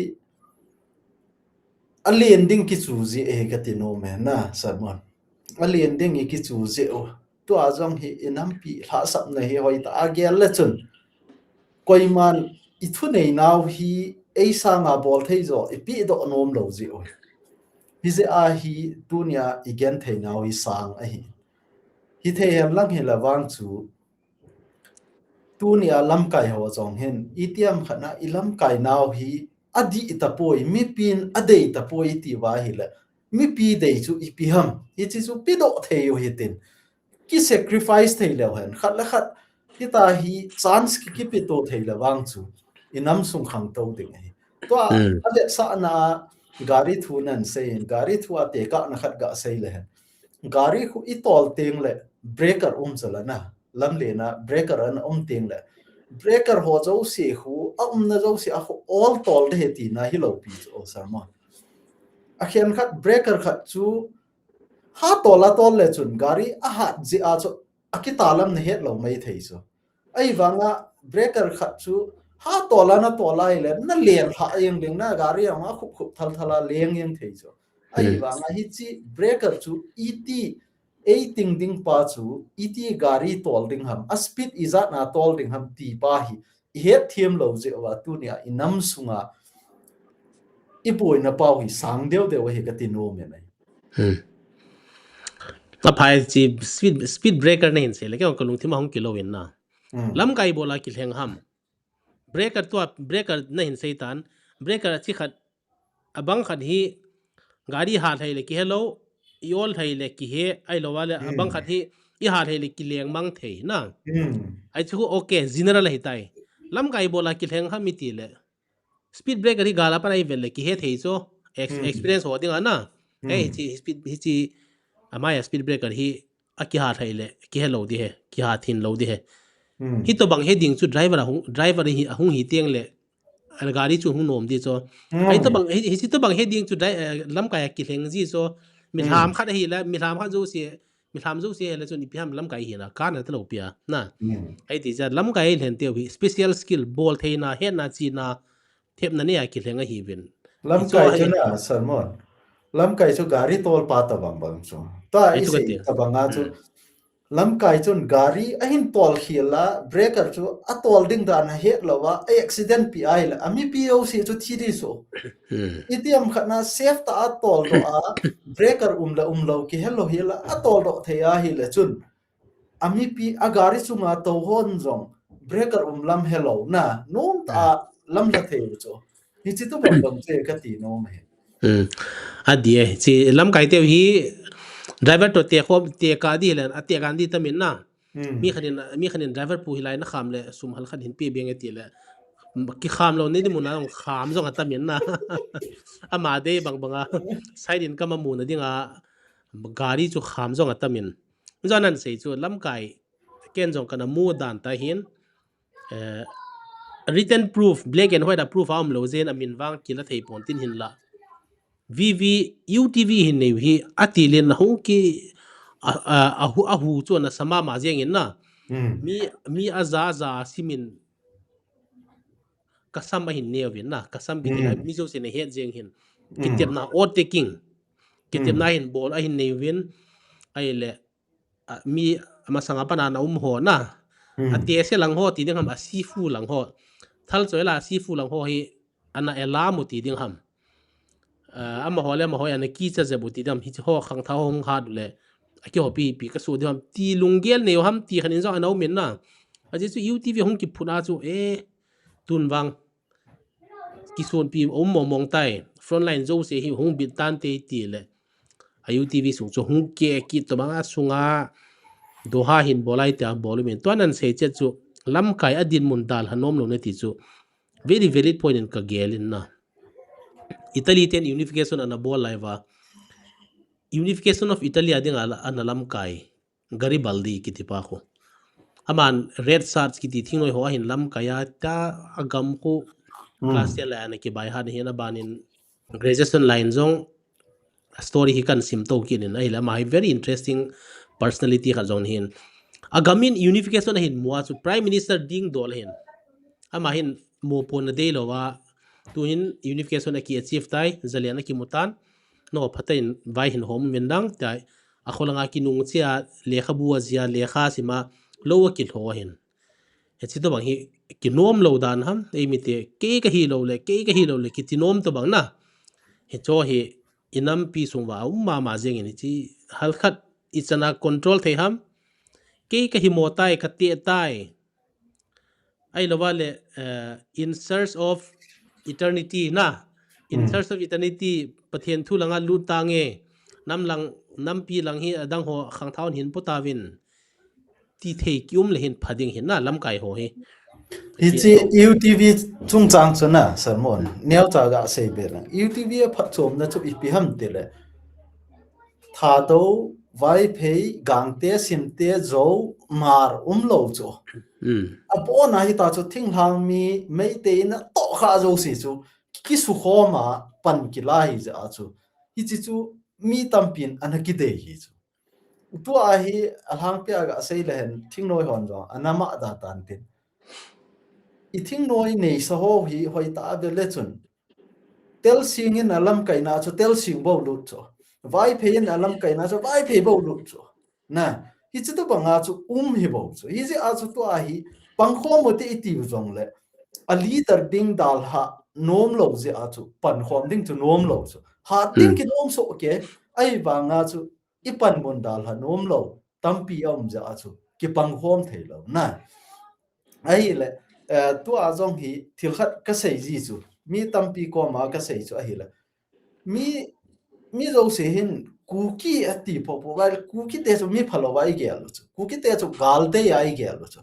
alen ding kichu ji e kati nom e na, sermon. Alen ding i kichu ji o. Tua jong hi i nampi lhasapna hi hoi ta a gel le chun. Koiman i thunei nau hi ei sanga bol thei jo, i pi doh nom lo ji o. Hi je a hi tunia i gen thei nau hi sang ahi. Hi thei hen lang hi la vang chu. Tunia lamkai ho jong hin, i tiam khat na i lamkai nau hi a di ta poi, mipin a dei ta poi ti va hi le. Mipi dei chu i pi ham, i chi chu pi doh thei u hi tin. Ki sacrifice thei leu hen, khat le khat, hi ta hi chance ki, ki pi to thei le vang chu. I nam sung khang to ding ahi. Tua, Hmm. a le sa na gari thu nan sei, gari thu a te ka na khat ga sei le hen. Gari khu i tol teng le breaker um chala na. Lam le na breaker an um teng le. Breaker ho jo si khu, a um na jo si a khu all tol de he ti na hi lo pi chu o sermon. A khian khat breaker khat chu ha tol a tol le chun gari a hat ji a chu a ki ta lam na het lo mai thei chu. Ai vanga breaker khat chu ha tol a na tol a i le na len ha yang ding na gari ang a khup khup thal thal a leng yang thei chu. Ai Hmm. vanga hi chi breaker chu i ti ei ting ding pa chu i ti gari tol ding ham, a speed i jat na tol ding ham ti pa hi i het thiam lo je wa tunia i nam sunga i boina pau hi sang deu deu hi ka ti nom e nai. Hmm. Ka phai chi speed, speed breaker na hin sei le, ka lungthim a hung kilo in na. Hmm. Lamkai bola kilheng ham. Breaker tua, breaker na hin sei tan. Breaker chi khat, a bang khat hi, gari ha thei le ki he lo, i ol thei le ki he, ai lo wa le, a bang Hmm. khat hi, i ha thei le ki leng mang thei na. Hmm. Ai chu, okay, general hi tai. Lamkai bola kilheng ham i ti le. Speed breaker hi gala pan ai vel le ki he thei chu. Ex-, Hmm. experience ho ding a na. Hmm. Ei, hi chi speed, hi chi, a mai a speed breaker hi, a ki ha thei le, ki he lo di he, ki ha thin lo di he. Hmm. Hi to bang he ding chu driver a hung, driver hi, a hung hi tiang le, a gari chu hung nom di chu. Hmm. Ai to bang, hi, hi chi to bang he ding chu dri-, eh, lamkai a kilheng ji chu. Mi Hmm. hlam khat hi le, mi hlam khat jo si, mi hlam jo si he le chu ni pi ham lamkai hi na, ka na ta lo pi a, na. Hmm. Ai ti cha lamkai hi lhen teu hi, special skill, bol thei na, het na, chi na, thep na ne a kilheng ahi vin. Lamkai chu na, sermon. Lamkai chu gari tol pa ta bang bang chu. Ta Ai i chu ka sei ti. ta bang a chu. Hmm. Lamkai chun gari a hin tol khil la, breaker chu a tol ding dan a het lo a, a accident pi ai la, a mi pi o si chu thi di so. Hmm. I tiam khat na safe ta a tol do a, breaker um la um lo ki he lo hi la, a tol do thei a hi le chun. A mi pi a gari chunga to hon jong, breaker um lam he lo na, nom ta a Hmm. lam la thei u chu. Hi chi tu bang bang che ka ti nom he. Hmm. A di e, chi lamkai teu hi driver to te khom, te ka di len, a te kan di ta min na. Hmm. Mi khanin, mi khanin driver pu hi lai na kham le, sum hal khat hin pi beng e ti le. Ki kham lo ni di mun a kham jong a ta min na. Ama de bang bang a. Side in ka ma mun a ding a, gari chu kham jong a ta min. Zan an sei chu lamkai ken jong kana mu dan ta hin, eh, written proof, black and white a proof a um lo jen a min vang kila thei pon tin hin la. V V, U T V hin nei hi a ti len na hung ki a, a, a hu, a hu chu na sama ma jeng in na. Hmm. Mi, mi a za za simin ka sam a hin neu vin na, ka sam bi Hmm. mi jo se ne het jeng hin. Hmm. Kitepna o taking. Kitepna Hmm. hin bol a hin neu vin. Ai le, a, mi masanga pana na um ho na. Hmm. A te se lang ho ti ding ham, a sifu lang ho. Thal choi la sifu lang ho hi ana ela mu ti ding ham. A, ama ho le ama ho ana ki cha je bu ti ding ham. Hi ho khang tha hong hat le. A ki ho pi pi ka su ding ham. Ti lunggel neu ham ti khan in jong ana um in na. A ji chu U T V hung ki phun a chu e tun vang. Kisun pi um mong mong tai. Frontline jo se hi hung bit tan te ti le. A U T V sung chu hung ke ki to bang a sunga Doha hin bolai te a bol min. Tua nan sei chet chu lamkai a din mun dal hanom lo ne ti chu. Very valid point in ka gel in na. Italy ten unification ana bol lai va. Unification of Italy a ding a la, ana lamkai. Garibaldi kiti pa khu. Aman Red Shirts kiti thingnoi ho ahin lamkai a ta a gam khu Hmm. class ten la ana kibai ha ni hin a ban in graduation line jong story hi kan sim to kit in ahi le ama hi very interesting personality khat jong hin. A gam in unification ahin mu a chu Prime Minister ding dol hin. Ama hin mo pon na dei lo a Tuhin unification aki achieve tai, zalen akimu tan. No, phaten vai hin hom uvin lang, tai. Akholanga kinung chia, lekhabu a jia, lekha sima, lo akilho hin. Hichi tobang hi kinom lou dan ham, eimite, kei kahi lou le, kei kahi lou le, kiti nom tobang na. Hicho hi inampi sung uva um mama jeng in hichi halkhat ichana control thei ham. Kei kahi mo tai, kati tai. Ahilouva le, eh, In Search of Eternity na. In Search of Eternity, Pathen thu langa lut tange. Nam lang, nampi lang hi adang ho khangthah in hin po tauvin. Ti thei kium le hin pha ding hin na lamkai ho hi. Hichi U T V chungchang chu na, sermon. Neocha gasei be lang. U T V a phatchomna chu ipi ham tile. Thadou, Vaiphei, Gangte, Simte, Zou, Hmar umlou chu. Abona hita chu thinglhang mi, Meitei in atohkha jouse chu. Kisukhoma pan kila hi jeh a chu. Hichi chu mi tampin ana kidei hi chu. Tua hi alhangpia gasei le hen thingnoi hon jong ana mada tan tin. I thingnoi neisa ho hi hoitah a ve le chun. Telsing in alamkaina chu Telsing bou lut chu. Vaiphei in alamkaina chu Vaiphei bou lut chu. Na, hichi tobanga chu um hi bou chu. Hijeh a chu tua hi pangkhom u te iti u jongle. A leader ding dalha nomlou jeh a chu pankhom ding chu nomlou chu. Hat ding kinom soh kei. Ahivanga chu ipanmun dalha nomlou tampi aum jeh a chu kipangkhom theilou na. Ahile, eh, tua jong hi thil khat kasei ji chu. Mi tampi koma kasei chu ahile. Mi, mi jouse hin Kuki ati popo uva, Kuki te chu mi phalou uva igel u chu. Kuki te chu gal dei a igel u chu.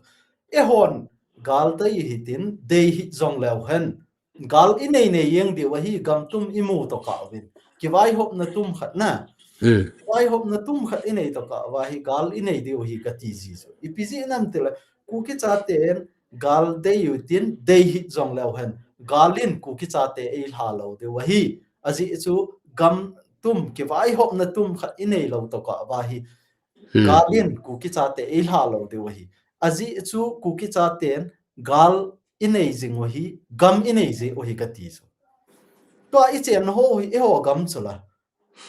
Eihon gal dei hitin, dei hih jongleu hen. Gal inei nei jeng diu ahi, gam tum imu tokah uvin. Kivaihopna tum khat na. Kivaihopna tum khat inei tokah uva hi, gal inei diu ahi kati ji chu. Ipi jeh ham tile, Kuki chaten gal dei u tin, dei hih jongleu hen. Gal in Kuki chate eilha lou diu ahi. Ajeh chu gam tum, kivaihopna tum khat inei lou tokah uva hi. Gal in Kuki chate eilha lou diu ahi. Ajeh chu Kuki chaten gal inei jing u ahi, gam inei jing u ahi kati chu. Tua ichenna ho hi eiho gam chu la.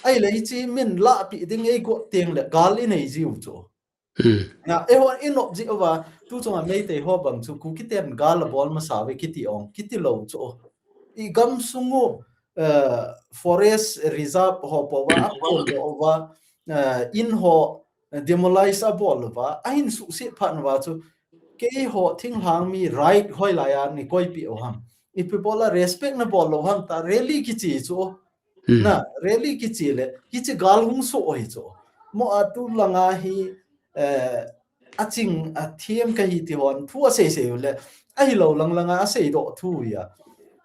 Ahile hichi min lahpeh ding eigot tengle gal inei jiu chu. Na, eiho inop jeh uva, tu chunga Meitei ho bang chu Kuki ten gal abol masa uve kiti ong, kiti lou chu. I gamsung u, eh, forest reserve ho po uva, apon lou uva, eh, in ho, eh, demolish abol uva, ahin suhset phat uva chu, keiho thinglhang mi right hoilai a nei koipeh u ham. Ipi bola respect nabol lou ham tia rally kiche chu. Na, rally kiche le, hichi gal hung soh u hi chu. Mo a tu langa hi, eh, aching, athem kahi ti hon, thu asei sei u le, ahilou lang langa asei doh thu u a.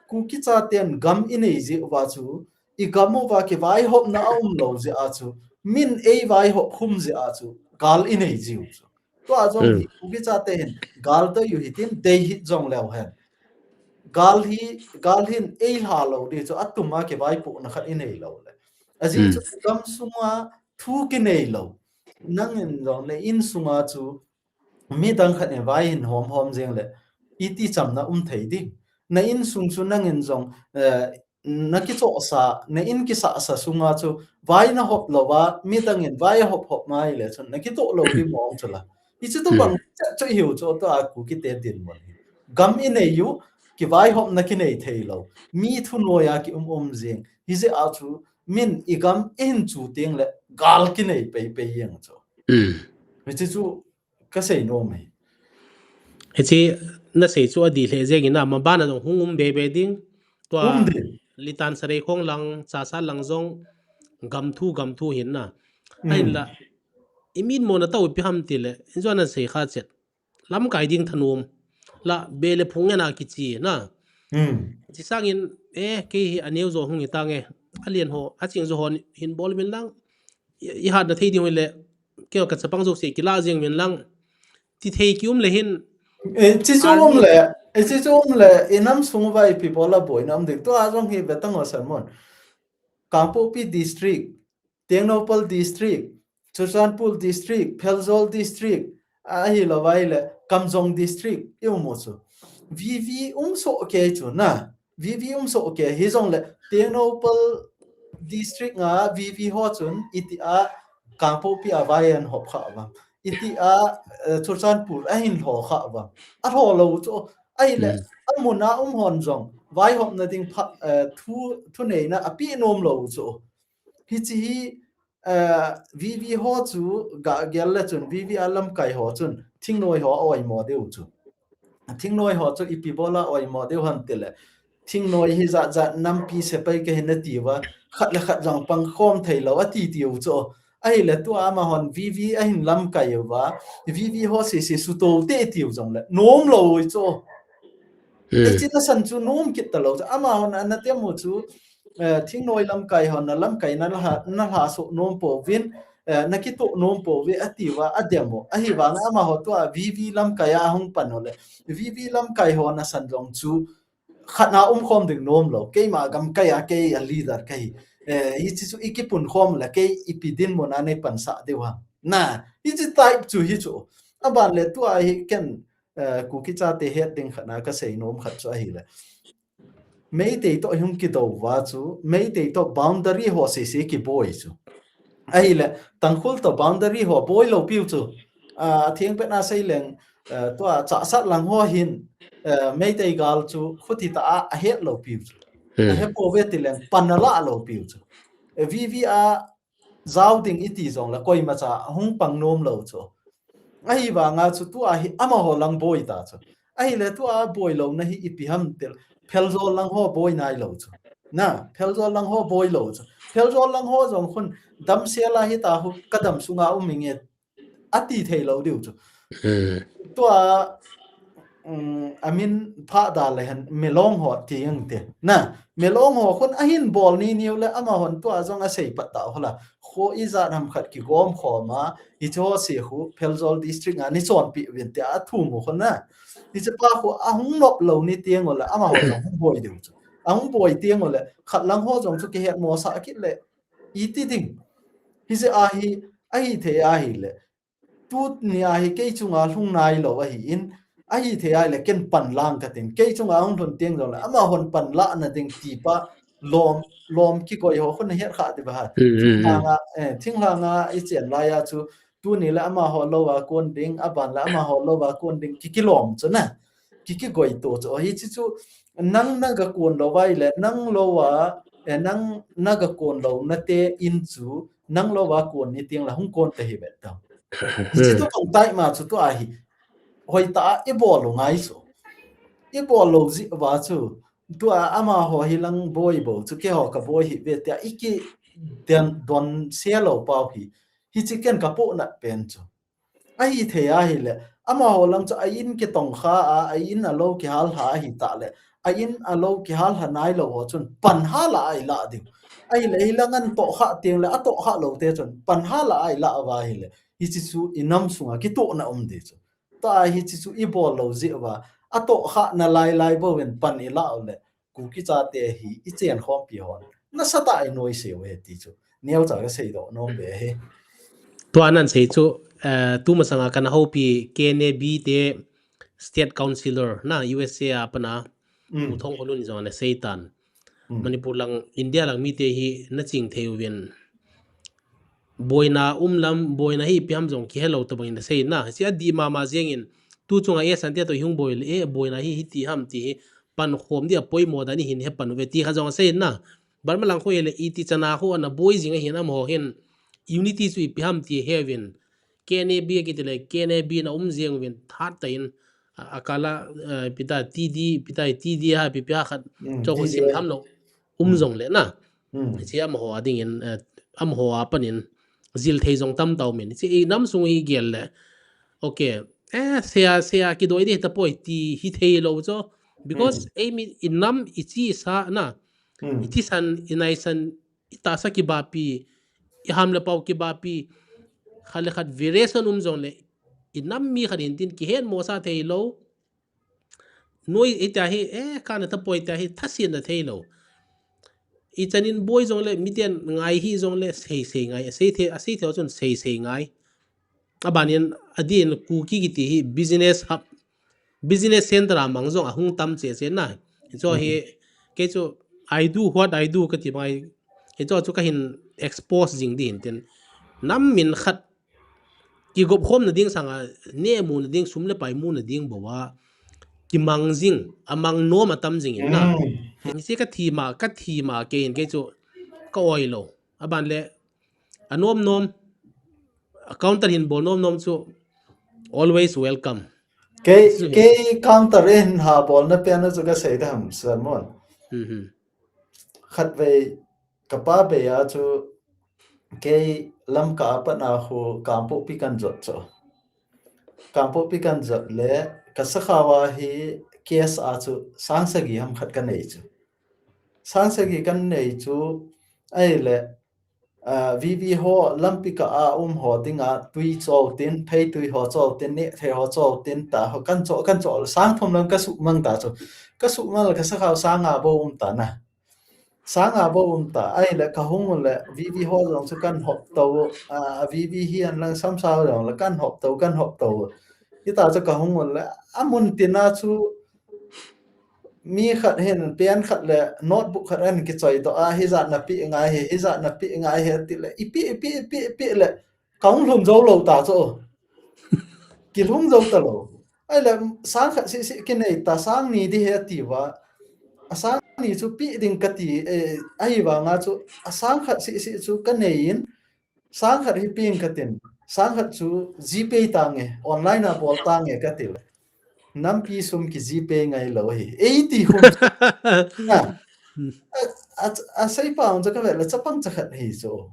Kuki chaten gam inei jeh uva chu, igam uva kivaihopna aum lou jeh a chu, min eivaihop khum jeh a chu, gal inei jiu chu. Tua jong hi, Kuki chate hin, gal dei u hitin, dei hih jongleu hen. Gal hi, gal hin eilha lou ding chu, atuma kivaipohna khat inei lou le. Ajeh chu, gamsunga thu kinei lou. Nangin jong, na insunga chu, midang khat in vai hin hom hom jeng le, iti chamna um thei ding. Na insung chu nangin jong, eh, nakichohsa, na in kisahsa sunga chu, vai nahop louva, midang in vai ahop hop mai le chun, nakitoh lou ding mong chu la. Hichi tobang chu ihiu chu, tua Kuki te dinmun hi. Gam inei u, kivaihopna kinei thei lou. Mi thunoiya kium um jing. Hijeh a chu, min igam in chu tengle, gal kinei pei pei jeng chu. Hichi chu, kasei nom e. Hichi nasei chu adih lheh jeng in a, mabana jong hung um be be ding. Tua, Litan Sareikhong lang, Chassad lang jong, gam thu, gam thu hin na. Ahinla, imitmona tah u ipi ham tile, injo nasei kha chet. Lamkai ding thanom. La, be le phung ngen a kichi na. Hichi sangin, eh, kei hi aneo jo hung hitange. Alen ho, aching jo hon hin bol uvin lang. I, ihatna thei ding u le, keiho kachapang jouse kila jeng uvin lang. Ti thei kium le hin. Eh, chi chu um le, eh, chi chu um le, inam sung uva ipi bola boina um ding. Tua jong hi vetang o sermon. Kangpokpi District, Tengnoupal District, Churachandpur District, Pherzawl District, ahilouva ahile, Kamjong District, i um u chu. V V um soh kei chu na. VV um soh kei, hijongle Tengnoupal district a VV ho chun itia Kangpokpi a vai ahin hop kha uvam, itia, eh, Churachandpur ahin lho kha uvam. Alho lou chu. Ahile, hmm, amun a um hon jong vaihopna ding pha, eh, thu, thuneina apeh nom lou chu. Hiche hi, eh, VV ho chu gagel le chun, VV a lamkai ho chun thingnoi ho a oimo diu chu. Thingnoi ho chu ipi bol a oimo diu ham tile, thingnoi hi jat jat nampi sepai kahi nati uva, khat le khat jong pangkhom thei lou ati tiu chu. Ahile tua amahon VV ahin lamkai uva, VV ho sese suto te tiu jongle nom lou chu. Hmm. Hiche nasan chu nom kit talou chu. Amahon ana tem u chu, eh, thingnoi lamkai hon na lamkai na lha, na lha soh nom pouvin, eh, na kitoh nom pouve ati uva adem u. Ahivang amaho tua VV lamkai a hung pan u le, VV lamkai ho nasan jong chu khat na umkhom ding nom lou. Keima gamkai a kei a leader kahi. Eh, hiche chu ikipun khom le kei ipi dinmun a nei pansah diu ham. Na, hiche type chu hi chu. Aban le tua hi ken, eh, Kuki chate het ding khat na kasei nom khat chu ahile, Meitei toh hung kidou uva chu, Meitei toh boundary ho sese kiboi chu. Ahile, Tangkhul toh boundary ho boi lou piu chu. Ah, atheng pet na sei leng, eh, tua Chahsat lang ho hin, eh, Meitei gal chu khuti ta a, ahet lou piu chu. Hmm. Ahe pouve ti leng pan ala lou piu chu. Eh, VV a jao ding iti jongle koimacha hung pang nom lou chu. Ahivanga chu tua hi amaho lang boi ta chu. Ahile tua boi louna hi ipi ham tile, Pherzawl lang ho boi nai lou chu. Na, Pherzawl lang ho boi lou chu. Pherzawl lang ho jong khun damsel a hita hu kadam sunga um inge ati thei lou diu chu. Hmm. Tua, um, amin pha da le hen Milong ho ti ang te. Na, Milong ho khun ahin bol ni niu le amahon tua jong asei pat ta hola. Kho ijat ham khat kigom khom a, hiche ho se khu Pherzawl district a nei chonpi uvin tia athum u khun na. Hiche pa khu ahung nop lou ni tiang u le amaho jong hung boi diu chu. Ahung boi tiang u le khat lang ho jong chu kihet mosah kit le iti ding. Hiche ahi, ahithei ahile, tuni a hi kei chunga lhung nai lou ahin, ahithei ahile ken pan lang katin. Kei chunga hung lhun tiang jongle amahon pan lahna ding ti pa lom, lom kikoi ho khun ahet kha diu ham. Hmm, hmm, hmm. Thinglhanga, eh, thinglhanga ichen lai a chu tuni le amaho lou a kon ding, aban le amaho lou a kon ding, ki, kilom chu na. Ki, kigoi to chu. Hiche chu nang naga kon lou vai le, nang lou a, eh, nang naga kon louna te in chu, nang lou a kon ni tiang le hung kon ta hi vet tau. Hiche tu tong tai ma chu tua hi. Hoi ta a ibol lou ngai chu. Ibol lou jeh uva chu. Tua amaho hi lang boi bou chu keiho kaboi hi ve tia iki den don se lou pau hi. Hiche ken kapohnat pen chu. Ahithei ahile, amaho lang chu a in kitong kha a, a in a lou kihal ha ahi ta le, a in a lou kihal ha nai lou ho chun pan ha la a ilah diu. Ahile, hilang an toh kha tiang le, atoh kha lou te chun pan ha la a ilah uva ahile, hiche chu inam sunga kitohna um di chu. Tua hiche chu ibol lou jeh uva, atoh kha na lai lai bou in pan ilah u le, Kuki chate hi ichen khompi hon nasatah a inoi seu e ti chu neocha kasei doh nom ve hi. Tua nan sei chu, eh, tumasanga kana houpi K N A B te State Councillor na U S A a pana, mm, U Thongkholun jong ana sei tan. Mm. Manipur lang, India lang mite hi naching thei uvin. Boina um lam, boina hi ipi ham jong kihe lou tabang in asei na. Hiche adih mama jeng in, tu chunga e sante toh hung boi le, e boina hi hiti ham ti hi, pankhom dia poimo dan in hin he pan uve ti kha jong asei na. Burma lang khu e le iti chana khu ana boi jing ahin amaho hin, unity chu ipi ham ti he uvin. K N A B kiti le, K N A B na um jeng uvin that ta in, a, akala, eh, ipi ta, T D, ipi ta, T D ha, ipi ipi ha khat, mm, cho khu sim tham lou. Um jong le na. Hmm. Hiche amaho a dingin, eh, amaho a panin jil thei jong tam tau min. Hiche inam sung hi gel le. Okay. Eh, seia, seia kidoi ding tapoi ti hithei lou chu. Because, hmm, eimi inam ichi sa na. Hmm. Ithisan, inaisan, itahsa kibapi, iham le pau kibapi. Khat le khat variation um jong le. Inam mi khat in tin kihen mo sa thei lou. Noi, itia hi, eh, kana tapoi tia hi, thasetna thei lou. Ichanin boi jong le, miten ngai hi jong le, sei sei ngai, asei thei, asei thei chun sei sei ngai. Abanin, adin Kuki kiti hi business hub, business center a mang jong ahung tam che che na. Chu hi, Kei chu, "I do what I do," kati bang, hichu chu kahin expose jing ding tin. Nam min khat kigop khomna ding sanga, neh muna ding, sum le pai muna ding bou a kimang jing, amang nom atam jing in na. Hiche kathi ma, kathi ma kei hin kei chu ka oi lou. Aban le, anom nom, a counter hin bol nom nom chu always welcome. Kei, kei counter in ha bolna pen chu kasei dam, Sermon. Khatvei kapa bei a chu kei Lamka a pat a khu Kangpokpi kan jot chu. Kangpokpi kan jot le ka sakhao a hi case a chu sang sagi ham khat kanei chu. Sang sagi kanei chu ahile, VV ho lampi kah a um ho dinga tui cho tin, phei tui ho cho tin, neh thei ho cho tin ta ho kan cho, kan cho, sang thum lam kasuhmang ta chu. Kasuhmang le ka sakhao sang nga bou um ta na. Sang nga bou um ta, ahile kahung le VV ho jong chu kan hop to, VV hi an lang samsao jong le kan hop to, kan hop to. Hita chu kahung le, amun tina chu mi khat hin pen khat le notebook khat an kichoi to a, hijat napeh ngai hi, hijat napeh ngai hi, ti le, ipeh, ipeh, ipeh, ipeh le, kahung lhung jou lou ta chu. Kilhung jou ta lou. Ahile, sang khat sisi kinei ta, sang ni di hi ati uva. A sang ni chu peh ding kati, ahivanga chu, a sang khat sisi chu kanei in, sang khat hi peng katin, sang khat chu GPay tange, online a bol tange kati le. Nampi sum ki GPay ngai lou hi. Eiti hum. Asei pa chu kavet le chapang cha khat hi chu.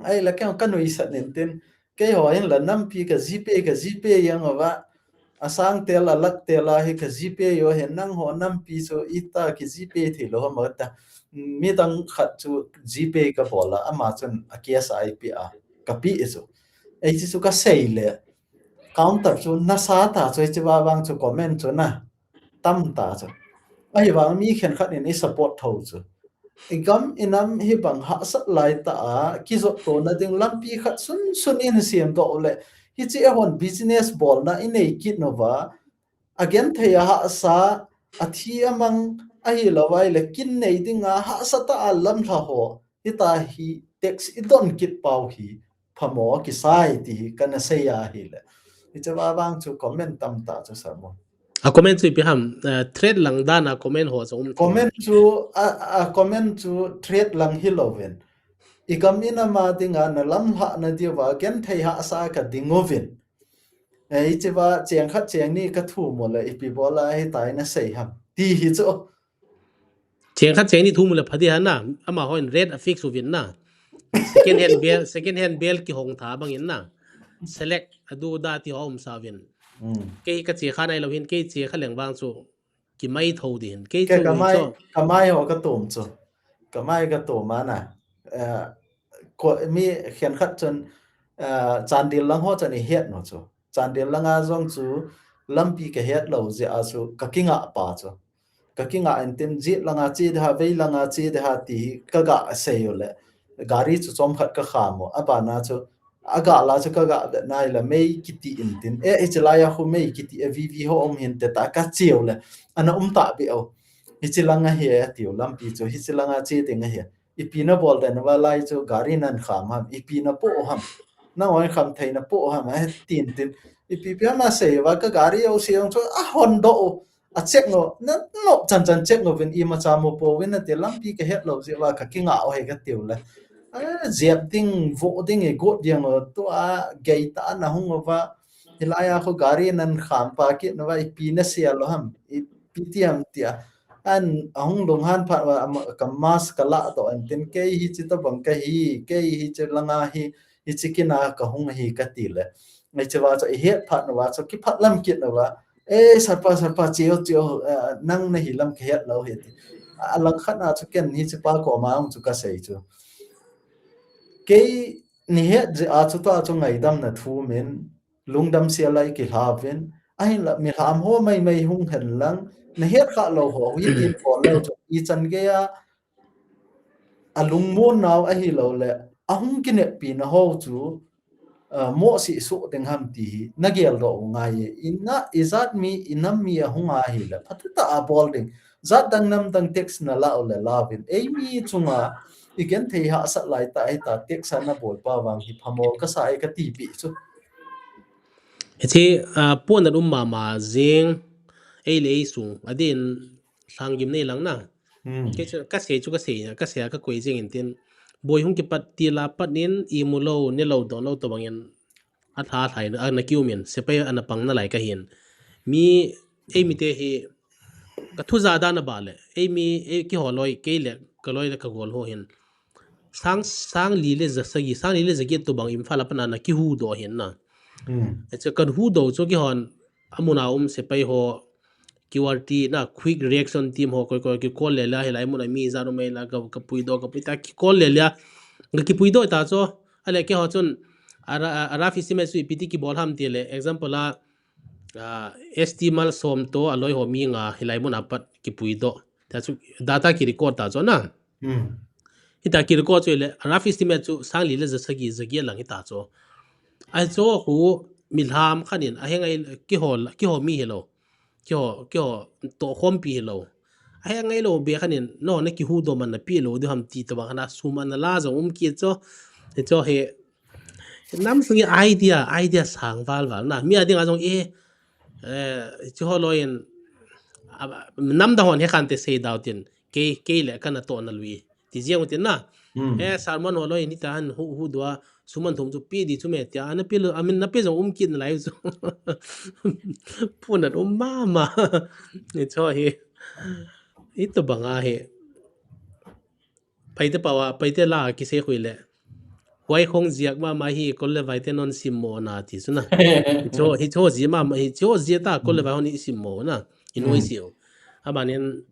Ahile kei kanuisat in tin, keiho hin la nampi ka GPay, ka GPay jeng uva, asang tel, alak tel a hi ka GPay jo hin, nangho nampi chu ita ki GPay thei lou ham ta. Midang khat chu GPay kabol a, ama chun a cash a eipeh a, kapeh chu. Hiche chu kasei le, counter chu nasa ta chu, hiche vang chu comment chu na tam ta chu. Ahivang mi khenkhat in i support tho chu. I gam i nam hibang hahsat lai tah a, kijot tona ding lampi khat sunsun in semdoh le, hiche a hon business bolna i nei kit uva, agenthei a hahsa, athi amang ahilou vai le, kin nei dinga hahsa tah a lamlha ho, hita hi tax i don kit pau hi phamo kisai ti hi kana sei ahile. Hiche vang chu comment tam ta chu Sermon. A comment chu ipi ham, threat lang dan a comment ho chu um. Comment chu, a comment chu threat lang hilouvin, i gam i nam a dinga na lamlhahna diuva genthei hahsa ka ding uvin, hiche va cheng khat cheng ni kathum u le ipi bol a hitia na sei ham ti hi chu. Cheng khat cheng ni thum u le pha di ham na, amahon rate a fix uvin na. Second hand bel, second hand bel kihong tha bangin na, select adu da ti ho umsa uvin. Kei kache kha nailou hin, kei che kha leng vang chu kimai tho ding hin. Kei chu kamai ho katom chu. Kamai katom a na. Mi khenkhat chun Chandel lang ho chun ihet nu chu. Chandel langa jong chu lampi kahet lou jeh a chu kakingah pa chu. Kakingah in tin, jet langa che ding ham, vei langa che ding ham ti hi kaga sei u le, gari chu chomkhat kakham u, abana chu aga la chu kaga vet nai le mei kiti in tin, e, hiche lai a khu mei kiti, e, VV ho um hinte tia kache u le, ana um tahbeh u. Hiche lang ahi atiu, lampi chu hiche langa che ding ahi. Ipi nabol ding uva lai chu gari nakham ham, ipi napoh ham, nangho kham thei napoh ham, atin tin. Ipi pi ama sei uva ka gari jouse jong chu ahondoh u, acheck u, nanop chan chan check uvin imacha mu pouvin ati, lampi kahet lou jeh uva kakingah u ahi katiu le. Jep ding, voh ding igot ding u, tua geitah a nahung uva, hilai a khu gari nakham pa kit uva, ipi nasei u ham, ipi ti ham tia. An ahung lunghan phat uva, ka mask kalah doh in tin, kei hiche tobang kahi, kei hiche langa hi, hiche kin a kahung ahi kati le. Hiche va chu ihet phat uva chu kiphatlam kit uva, e, sir pa, sir pa, che o, che o, nang nahi lam kahet lou ahi ti. Alangkhat a chu ken hiche pa koma jong chu kasei chu, kei nahet jeh a chu tua chu ngaidamna thumin, lungdam sel a ikilhauvin, ahinla milham ho maimai hung hen lang, nahet khah lou ho hitin bol lou chu ichan gei a alungmon nau ahilouleh ahung kineppi nau ho chu uh, mo si su ding ham ti hi, na gel do ngai e, ina, ijat mi, inam mi a hung a hi le, phatata a bol ding, jat dang nam dang text na la le la vin, ei mi chunga, i gen thei ha sat lai ta, ei ta, text a na bol pa vang hi, phamol ka sa e ka ti pi chu. Hiche, uh, pon na um mama jing, ei le ei sung, adin, Lhanggimnei lang na. Hmm. Kei chu, ka sei chu ka sei na, ka sei a ka koi jing in tin. Boi hung kipat ti la pat nin, imu lou, ne lou, don lou to bang in. A tha thai, a na kiu min, sepai a na pang na lai ka hin. Mi, ei mi te hi, ka thu ja da na ba le, ei mi, ei ki ho loi, kei le, ka loi le ka gol ho hin. Sang, sang li le ja sagi, sang li le ja giet to bang Imphal a pat na na ki hu do hin na. Hmm. E chu kan hu do chu ki hon, a mun a um sepai ho, Q R T na quick reaction team ho koi koi ki call le la, hilai mun a mi ja no mai la ka, ka pui do, ka pui ta ki call le la, ka ki pui do ta chu, a le ke ho chun, a ra-, a, a rough estimate chu ipi ti ki bol ham ti le, example a, a, S T Malsom to a loi ho mi nga, hilai mun a pat ki pui do. Ta chu data ki record ta chu na. Hmm. Hita ki record chu le, a rough estimate chu sang li le ja sagi, ja giet lang hita chu. Ai chu khu mi lham khan in, a he ngai ki ho, ki ho mi hi lou. Ki ho, ki ho to khom pi hi lou. A he ngai lou be khan in, no, na ki hu do man na pi lou, di ham ti to bang khan a sum an la jong um ki chu. He chu he, nam sung idea, idea sang val val na. Mi a ding a jong e, eh, chu ho loi in, a, nam da hon he khan te sei dau tin, kei, kei le ka na to na lui. Ti jeng u tin na. Hmm. Eh, sermon ho loi ni ta han hu, hu dua, suman thum chu pi di chu me tia, ana pi lo, amin na pi jong um kit na lai chu. Pun an um mama. Ni chu hi. I to bang a hi. Paite pawa, paite la ki sei khui le. Huai khong ziak mama hi, kol le vai te non sim mo na ti chu na. Hi chu, hi chu zi mama, hi chu zi ta, kol le vai hon i sim mo na. I noi siu. A ban in,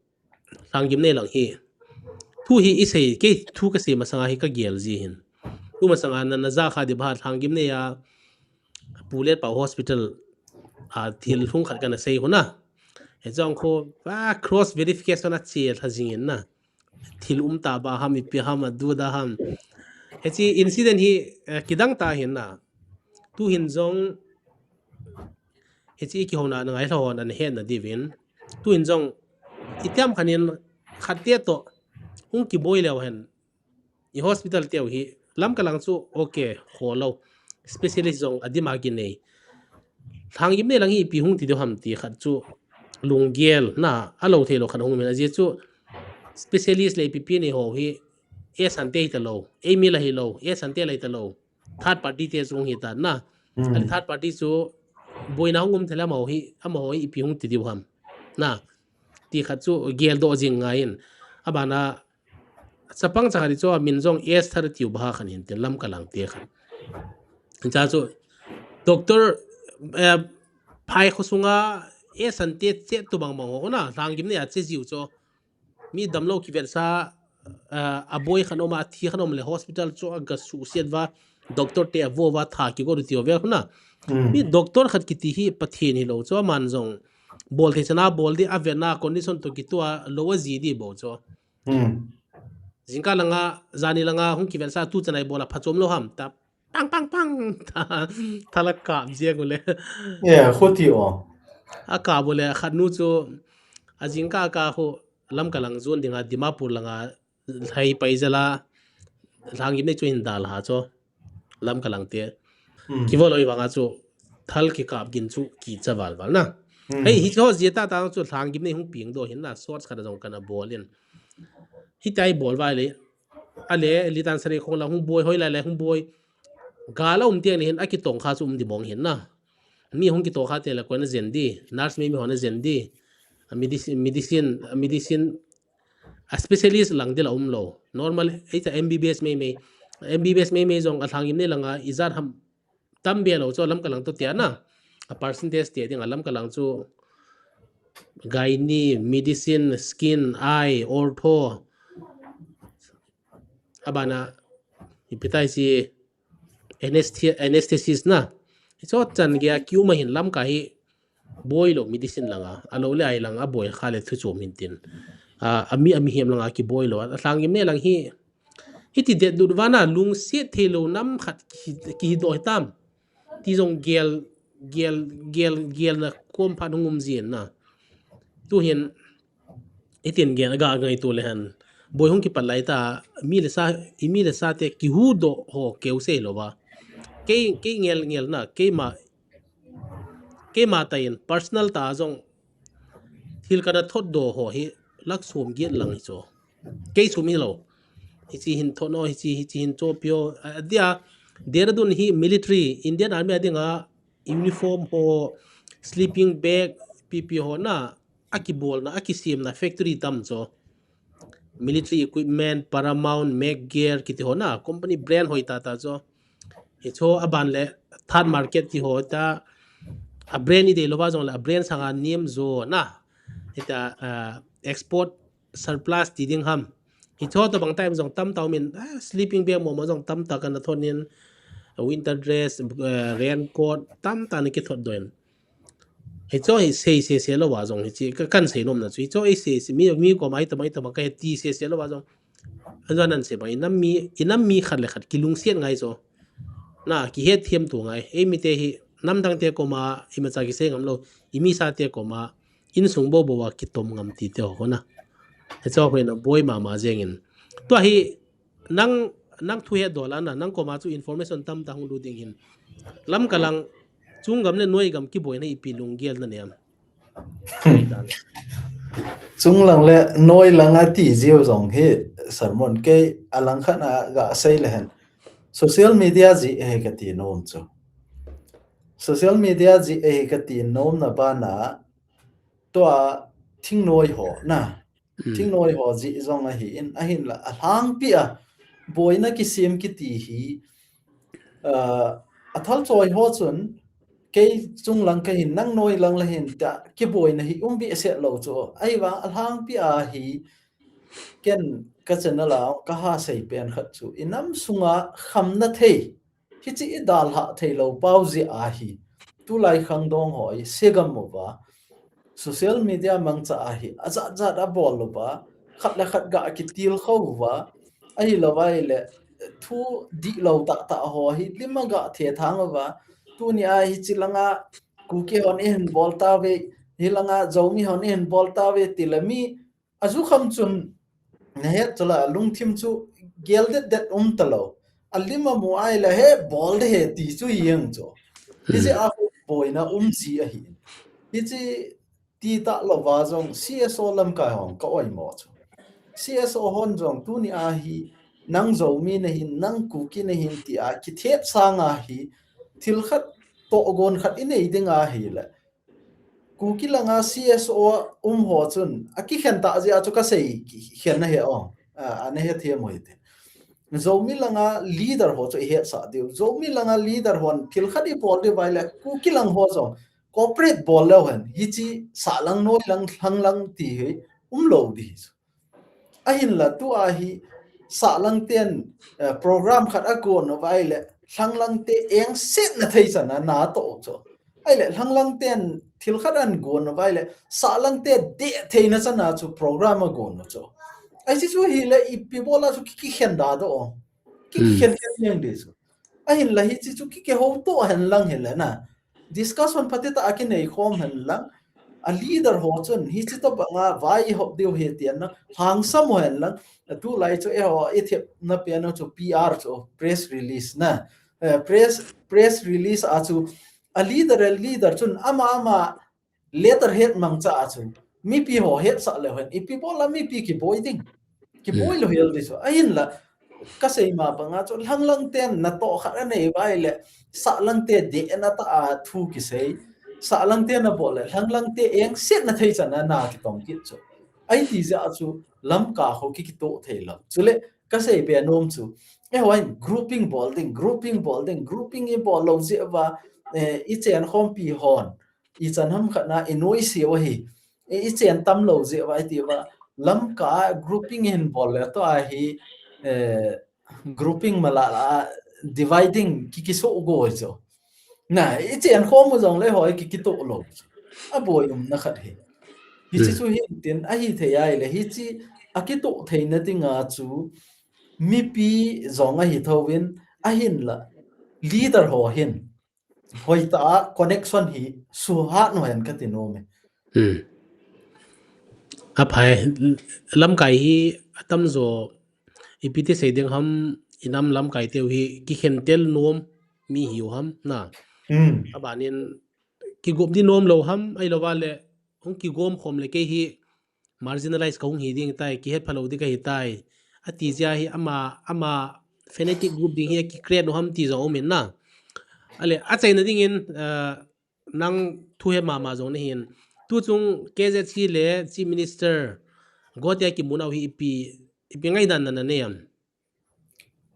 Lhanggimnei lang hi. Thu hi i sei, kei thu ka sei masanga hi ka gel ji hin. Thu masanga na, na ja kha di ba Lhanggimnei a, Pu Letpao Hospital, a thil hung khat ka na sei huna. He jong kho, a cross verification a che tha jing in na. Thil um ta ba ham, ipi ham, a du da ham. He chi incident hi, eh, kidang ta hin na. Tu hin jong, Hichi i kihona na ngai lhon an het na divin. Tu in jong, i tiam khan in khat te to, hung kiboi leu hen. I hospital teu hi, Lamka lang chu, okay, kho lo. Specialist jong, a demand ki nei. Lhanggimnei lang hi, ipi hung ti deu ham ti khat chu, lunggel, na, a lo thei lo khat hung min a jia chu, specialist le ipi pi nei ho hi, e san te hi ta lo, e mi la hi lo, e san te la hi ta lo. Third party te chu hung hi ta na. Hmm. Ani third party chu boina hung um thei le amaho hi, amaho hi ipi hung ti diu ham. Na. Ti khat chu gel doh jing ngai in. A bana chapang cha khat chu a min jong S thar tiu ba khan hin tin Lamka lang te khan. Cha chu doctor, eh, phai kho sunga S an te che tu bang bang ho na. Lhanggimnei a che jiu chu. Mi damlo kivetsa, ah, a boi khan um a, a thi khan um le hospital chu a ga suhsiat va, doctor te a vo va, tha kigo ru ti o vel khuna. Hmm. Mi doctor khat kiti hi Pathen hi lo chu, aman jong bol thei chana bol di, a vetna condition to kitua lo a ji di bo chu. Hmm. Jingkah langa, jani langa hung kivetsa tu chanai bol a phachom lo ham ta. Pang, pang, pang. Tha, tha la kap jeng u le. Yeah, khuti o. A kap u le, khat nu chu, a jingkah a ka khu, Lamka lang zun dinga, Dimapur langa, hai pai jala, Lhanggimnei chu hin dal ha chu, Lamka lang te. Hmm. Kivo loi vanga chu, thal kikap gin chu, kicha val val na. Hmm. Hei, hi chu ho jia ta ta chu, Lhanggimnei hung piang do hin na, source khat a jong kana bol in. Hitai bol vai le, a le, Litan Sareikhong la hung boi, hoi lai lai hung boi. Gal a um tiang le hin, a kitong kha chu um di mong hin na. Mi hung kitong kha te la koi na jen di, nurse mi mi ho na jen di. A medicine, medicine, a medicine, a specialist lang di la um lo. Normal, ei ta M B B S mei mei. M B B S mei mei jong a Lhanggimnei langa, i jat ham tam be lo chu Lamka lang to tia na. A percentage tia ding a Lamka lang chu gynae, medicine, skin, eye, ortho. A bana, ipi tai si anesthesia, anesthetist na. Hi chu chan gei a kiu ma hin Lamka hi boi lo medicine langa. A lo le ai langa boi kha le thu chom hin tin. A, a mi, a mihem langa kiboi lo. A Lhanggimnei lang hi Hiti det lut vana lungset thei lo nam khat ki, ki do hitam. ti jong gel, gel, gel, gelna kom phat hung um jin na. Tuhin, itin gen aga ngai tu le hen. Boi hung kipat lai ta, mi le sa, i mi le sa te kihuhdoh ho keu sei lou va. Kei, kei ngel, ngel na, keima, keima ta in personal ta jong thil kana thotdoh ho hi lakh som get lang hi chu. Kei sum hi lou. Hichi hin thot no, hichi, hichi hin chopi o. A, a dia, Dehradun hi military, Indian Army a dinga uniform ho, sleeping bag, P P E ho na, akibolna, akisemna factory tam chu. Military equipment, Paramount, Meg Gear, kiti ho na, company brand hoi tata chu. Hicho aban le third market ti ho ta, a brand i dei lou va jong le, a brand sanga nem jo na. Hita, ah, export surplus ti ding ham. Hicho tobang time jong tamtah um in, ah, sleeping bag mo mo jong tamtah kana thot in, winter dress, eh, raincoat, tamtah na kithotdoh in. Hicho hi sei, sei, sei lou va jong hichi, ka, kan sei nom na chu. Hicho hi sei, sei, mi, mi koma hi tobang, hi tobang ka he ti sei, sei lou va jong. Anjo nan sei bang, i nam mi, i nam mi khat le khat kilungset ngai chu. Na, kihetthem to ngai. Ei mi te hi, nam dang te koma, imacha kisei ngam lou. I mi sa te koma, insung bou bou a kitom ngam ti te ho na. Hicho ho na boi mama jeng in. Tua hi, nang, nang thu hetdoh la na, nang koma chu information tamtah hung lut ding hin. Lamka lang, chung gam le noi gam kiboina ipi lunggel na nem. Chung lang le noi lang ati jiu jong hi sermon kei a lang khat a ga sei le hen. Social media jeh ahi kati nom chu. Social media jeh ahi kati nom na bana tua thingnoi ho na. Hmm. Thingnoi ho jeh jong ahi in, ahin la, a lhangpi a, boina kisem kiti hi, ah, a thalchoi ho chun, kei chung lang ka hin, nang noi lang la hin, ta, kiboina hi um behseh lou chu. Ahivang, a lhangpi a hi, ken ka channel a, ka ha sei pen khat chu, i nam sunga khamna thei. Hichi i dalha thei lou pau jeh ahi. Tulai khangdong ho i segam uva. Social media mangcha ahi. Ajat jat a bol uva. Khat le khat ga kitilkhou uva. Ahilou vai le thu dihlou tah tah ho hi lim a ga thethang uva. Tuni a hichi langa Kuki hon i hin bol tave. Hi langa Zomi hon i hin bol tave ti le mi Aju kham chun, na het chu la, lungthim chu gel det det um ta lou. A lim a mu ai la he, bol de he ti chu hiang chu. Hichi a khu boina um ji ahi. Hichi ti ta lou va jong C S O lamkai hon ka oimo chu. C S O hon jong tuni a hi, nang Zomi na hin, nang Kuki na hin ti a, kithep sang a hi, thil khat tohgon khat i nei ding ahi le. Kuki langa C S O um ho chun, a kikhen ta jeh a chu ka sei khen na he ong. A, a na he them hoi te. Zomi langa leader ho chu i hetsah diu. Zomi langa leader hon thil khat i bol diu vai le, Kuki lang ho jong cooperate bol leu hen. Hichi sahlang noi lang, lhanglang ti hi um lou di hi chu. Ahin la tu a hi sahlang ten, eh, program khat a gon uva ai le, lhanglang te eng set na thei chan a na to chu. Ai le, lhanglang ten thil khat an gon uva ai le, sahlang te deh thei na chan a chu program a gon u chu. Ai chi chu hi le, ipi bol a chu ki, kikhen da do. Ki, hmm, kikhen khen yang de chu. Ahin la hichi chu ki, kiho to hen lang hi le na. Discussion phatah a kinei khom hen lang. A leader ho chun hichi tobanga vai i hop diu hi ti an na. Lhangsam u hen lang. A tulai chu eiho i thep na pen u chu P R chu press release na. Eh, press, press release a chu a leader, a leader chun ama ama letterhead mangcha a chu mipi ho hetsah leu hen, ipi bol a mipi kiboi ding. Kiboi, hmm, lou hel di chu. Ahin la, ka sei ma banga chu, lhanglang ten na to khat a nei vai le, sahlang te deh na ta a thu kisei. Sahlang te na bol le, lhanglang te eng set na thei chan a na kitong kit chu. Ai ti jeh a chu, lamka ho ki, kitoh thei lou. Chule, ka sei be nom chu. Eiho in grouping bol ding, grouping bol ding, grouping i bol lou jeh va, eh, i chen khompi hon. I chan ham khat na i noi siu ahi. I, i chen tam lou jeh va, i ti va. Lamka grouping hin bol le to ahi, eh, grouping mala la dividing ki, kiso go chu. Na, i chen khom u jong le hoi ki, kitoh lou. A boi um na khat hi. Hichi, hmm, chu hin tin a hi thei ai le hichi a kitoh thei na ding a chu mipi jong ahi tho in ahin la leader ho hin. hoitah a connection hi suhat nu hen kati nom e. Hmm. Aphai, lamkai hi atamjo ipi ti sei ding ham, inam lamkai teu hi kikhen tel nom mi hiu ham na. Hmm. Abanin kigop di nom lou ham, ahilou vale hung kigom khom le kei hi marginalize kahung hi ding tai, kihet phalou di kahi tai. Ati jeh a hi ama, ama fanatic group ding hi aki create u ham ti jong um in na. Ale, achaina dingin, uh, nang thu he mama jong nahin. Tu chung K Z C le Chief Minister Gotia kimunau hi ipi, ipi ngaidan na nanei am?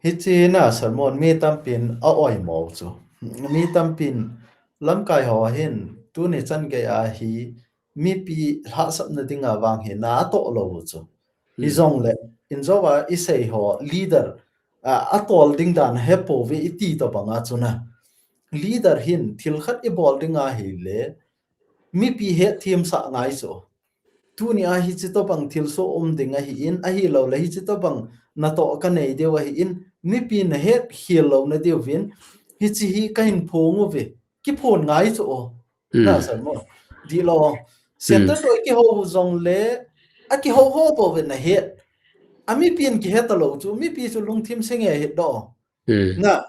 Hichi na sermon mi tampin a oimo chu. Mi tampin lamkai ho hin tuni chan gei a hi mipi lhahsapna dinga vang hi na atoh lou chu. Hi jong le, injouva isei ho leader, a, atol ding dan hepouve iti tobanga chu na. Leader hin thil khat ibol ding ahile, mipi hetthem sah ngai chu. Tuni a hichi tobang thilsoh um ding ahin, ahilou le hichi tobang natoh kanei diu ahin, mipi nahet khel louna diuvin, hichi hi kahin phong uve, kiphon ngai chu o. Hmm. Na san mo. Di lo. Center to kihou jong le, akihou ho bou ve nahet. A mipin kihet talou chu, mipi chu lungthim senge het do. Hmm. Na,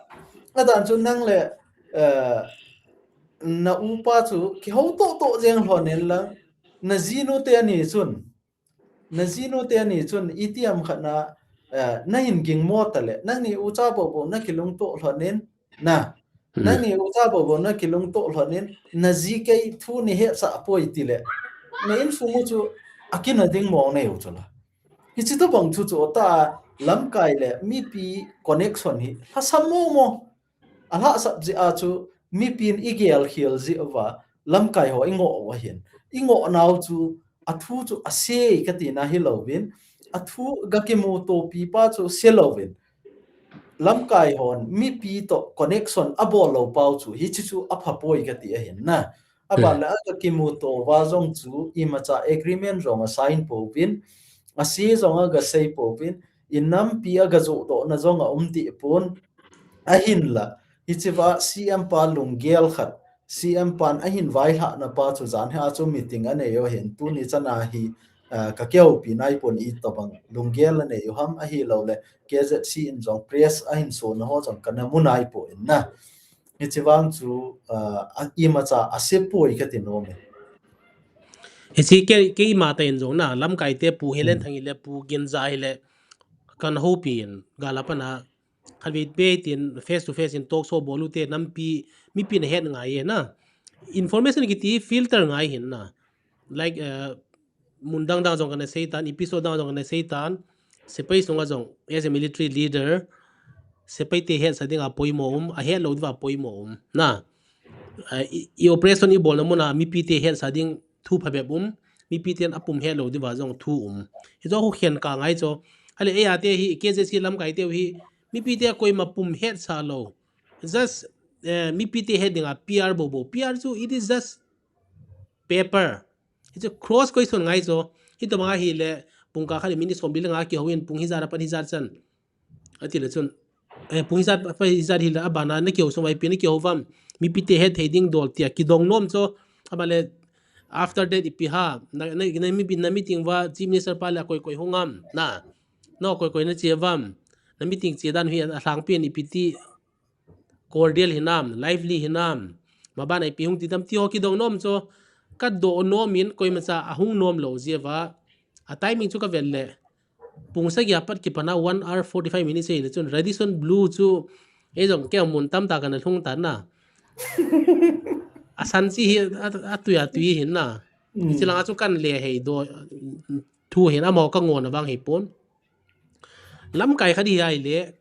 adan chu nang le, eh, na upa chu kihou toh toh jeng lhon in lang, na jinu te ani chun. Na jinu te ani chun, itiham khat na, eh, nahin ging mo ta le, nangni ucha bou bou na kilungtoh lhon in, na. Hmm. Nangni ucha bou bou na kilungtoh lhon in, na ji kei thu ni hetsah poi ti le. Na insung u chu, akina ding mong nei u chu la. Hichi tobang chu chu ota lamkai le mipi connection hi lhasam mo mo. Alhahsap jeh a chu mipin igel khel jeh uva lamkai ho ingoh u ahin. Ingoh nau chu athu chu ase kati na hilouvin. Athu ga kimuto pipa chu selouvin. Lamkai hon mipi to connection abol lou pau chu hichi chu apha poi kati ahin na. Aban le aga kimuto uva jong chu imacha agreement jong asign pouvin, ase jong aga sei pouvin, inampi aga johdoh na jong aum deh pon, ahinla. Hichi va C M pa lunggel khat, C M pan ahin vailhah na pa chu jan hi a chu meeting anei u ahin tuni chan a hi, ah, ka kihoupi nai pon itobang lunggel anei u ham ahilou le K Z C in jong press ahin so na ho jong kana mu nai pon na. Hichi vang chu, ah, a, imacha ase poi kati nom e. Hichi kei, keima tah in jong na, lamkai te Pu Helen Thang hile, Pu Ginza hile, kana houpi in, gal a pat na, khatvei vei tin face to face in talk show bol u te, nampi, mipi na het ngai e na. Information kiti filter ngai hin na. Like, uh, mun dang dang jong kana sei tan, episode dang jong kana sei tan, sepai sunga jong, as a military leader, sepai te hetsa ding a poimo um, ahet lou diu va poimo um. Na, ah, i, i operation ibol na mun a, mipi te hetsa ding thu phabep um, mipi ten apum het lou diu va jong thu um. Hijo khu khen ka ngai cho. Ale, eia te hi, K Z C lamkai te hi, mipi te koima pum hetsa lou. Just, eh, mipi te het ding a P R bou bou. P R chu, it is just paper. Hichu cross question ngai cho. Hitobang ahile, pung kah khat le minute som li le nga kihou in pung hijat a pat hijat chan. Ati le chun, eh, pung hijat a pat hijat hile abana na kihou sung vai pi na kihou vam. Mipi te het thei ding dol tia kidong nom cho. Abale, after that ipi ha. Na, na, na, mipi na meeting va, Chief Minister pa le koi koi hung am. Na, no koi koi na che vam. Na meeting che dan hi alhangpi in ipi ti cordial hinam, lively hinam, maban a ipi hung ti tam ti ho kidong nom cho, kadoh nom in koimacha ahung nom lou jeh uva, a timing chu kavet le, pung sagi a pat kipan a one hour forty-five minutes hile chun, Radisson Blu chu, eijong kei mun tamtah kana lhung tan na. Asan chi hi, a, atui atui hin na. Mm. Hichi langa chu kan le hei do, thu hin amaho ka ngona vang hei pon. Lamkai khat hi ahile,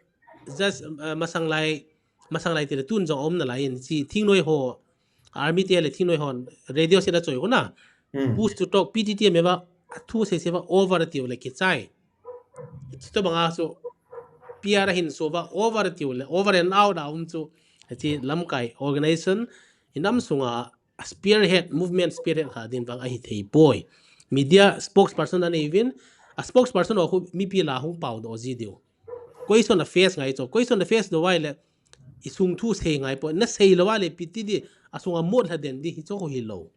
just, uh, masang lai, masang lai tile tun jong aum nalai in, chi thingnoi ho, army te le thingnoi ho, radio se na choi ho na. Hmm. Push to talk, P T T M va, thu sei sei va, over tiu le kichai. Chutobang a chu, P R ahin so va, over tiu le, over and out a um chu, chi lamkai organization, inam sunga, a spearhead, movement spearhead kha din vang ahi thei poi. Media spokesperson anei uvin, a spokesperson ho khu mipi la hung pao doh ji diu. Question a face ngai cho, question a face doh vai le, I sung thu sei ngai po, na sei lou a le piti di, a sung a mot la den di, hi cho ko hi lou.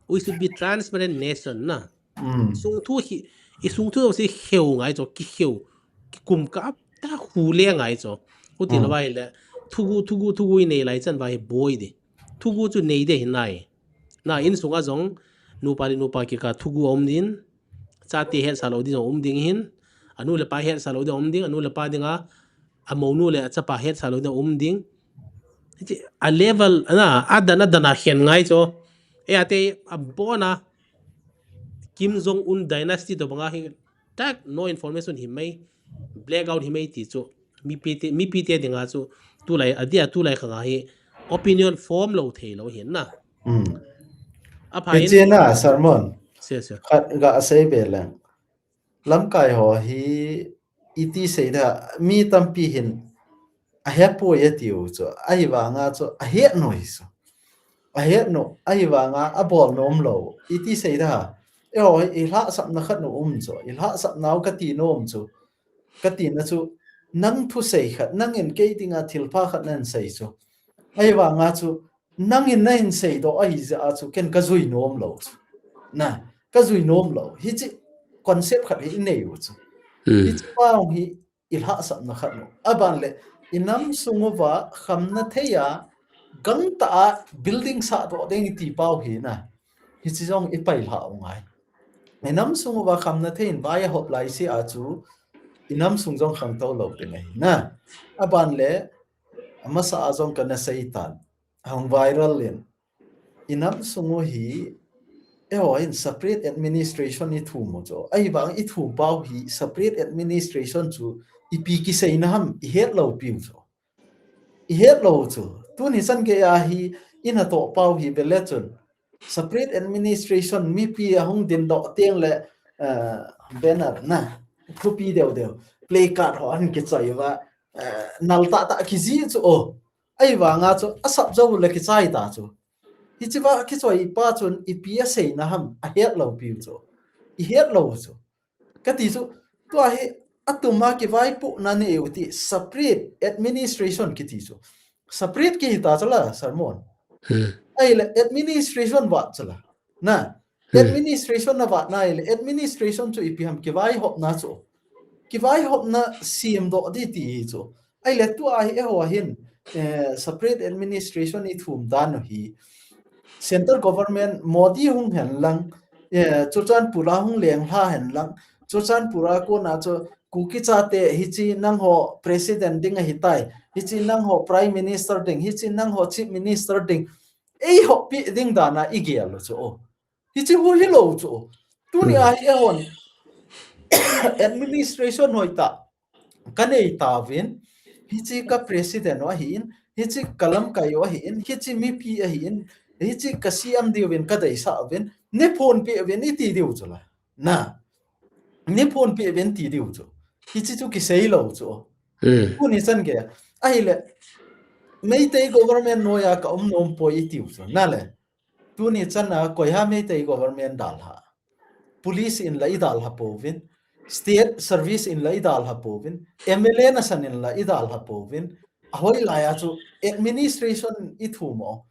We should be transparent nation na. Mm. Sung thu hi, i sung thu si kheu ngai cho, ki kheu, ki kum ka ap ta hu le ngai cho. U ti lou a le, thugu, thugu, thugu i nei lai chan va hi boi di. Thugu chu nei de hi nai. Na in sung a jong, nupa le nupa ki ka thugu om din, chate het sa lou di jong um ding hin, anu le pa het sa lou di um ding, anu le pa dinga, a monu le a chapa het sa lou di um ding. Hichi, a level, na, a dan, a dan a khen ngai cho. E a te, a bona, Kim Jong Un dynasty to banga hi, tak, no information hi mai, blackout hi mai ti cho. Mi pite, mi pite dinga cho, tulai, a dia tulai khanga hi, opinion form lou thei lou hin na. Mm. A pha hin. Hichi na, Sermon. Sure, sure. Khat ga a sei be lang. Lamkai ho hi iti sei da, mi tampi hin a het poi a tiu chu. Ahi vanga chu a het noi chu. A het no, ahi vanga a bol nom lou. Iti sei da. E ho hi i hla sapna khat no um chu. I hla sapna u ka ti nom chu. Ka ti na chu nang thu sei khat, nang in kei dinga thil pha khat nan sei chu. Ahi vanga chu nang in na in sei do ahi ja a chu ken ka jui nom lou chu. Na, ka jui nom lou. Hichi concept khat hi i nei u chu. Mm. Hichi pau hi i hla sapna khat no. A ban le, i nam sung uva khamna thei a, gangtah a building sah doh ding i ti pau hi na. Hichi jong i pai hla u ngai. I nam sung uva khamna thei in vai a hop lai si a chu, i nam sung jong khangtou lou ding ahi na. A ban le, a masa a jong ka na sei tan. Hung viral in. I nam sung u hi, e ho hin separate administration i thum u chu. Ahi vang i thum pau hi separate administration chu ipi kisei na ham i het lou piu chu. I het lou chu. Tuni chan gei a hi i na toh pau hi be le chun. Separate administration mipi a hung din doh teng le, eh, banner na. Thupi deu deu. Placard ho an kichoi va, eh, nal tah tah kiji chu o. Ahi vanga chu a sap jou le kichai ta chu. Hichi va kichoi pa chun ipi a sei na ham a het lou piu chu. I het lou chu. Ka ti chu, tua hi a tum a kivaipohna nei u ti separate administration kiti chu. Separate kihi ta chu la, Sermon. Hmm. Ahi le administration vat chu la. Na, Hmm. administration na vat na ahi le administration chu ipi ham kivaihopna chu. Kivaihopna siam doh di ti hi chu. Ahi le tua hi e ho hin, eh, separate administration i thum dan u hi. Central government Modi hung hen lang, eh, Churachandpur a hung leng hla hen lang, Churachandpur a kona chu Kuki chate hichi nang ho president ding ahi tai, hichi nang ho prime minister ding, hichi nang ho chief minister ding. Ei ho pi ding dan a i gel u chu o. Hichi hu hi lou chu o. Tuni Hmm. a hi e hon administration hoi ta. Ka nei ta vin, hichi ka president u ahi in, hichi ka lamkai u ahi in, hichi mipi ahi in, hichi ka C M diu vin ka deisah u vin, ni phun pi vin i ti diu chu la. Na. Ni phun pi vin ti diu chu. Hichi chu kisei lou chu. Hmm. Tuni chan gei. Ahi le, Meitei government noi a ka um nom poi i tiu chu. Na le. Tuni chan a koi ham Meitei government dalha. Police in la i dalha pouvin. State service in la i dalha pouvin. M L A nasan in la i dalha pouvin. A hoi lai a chu administration i thum u.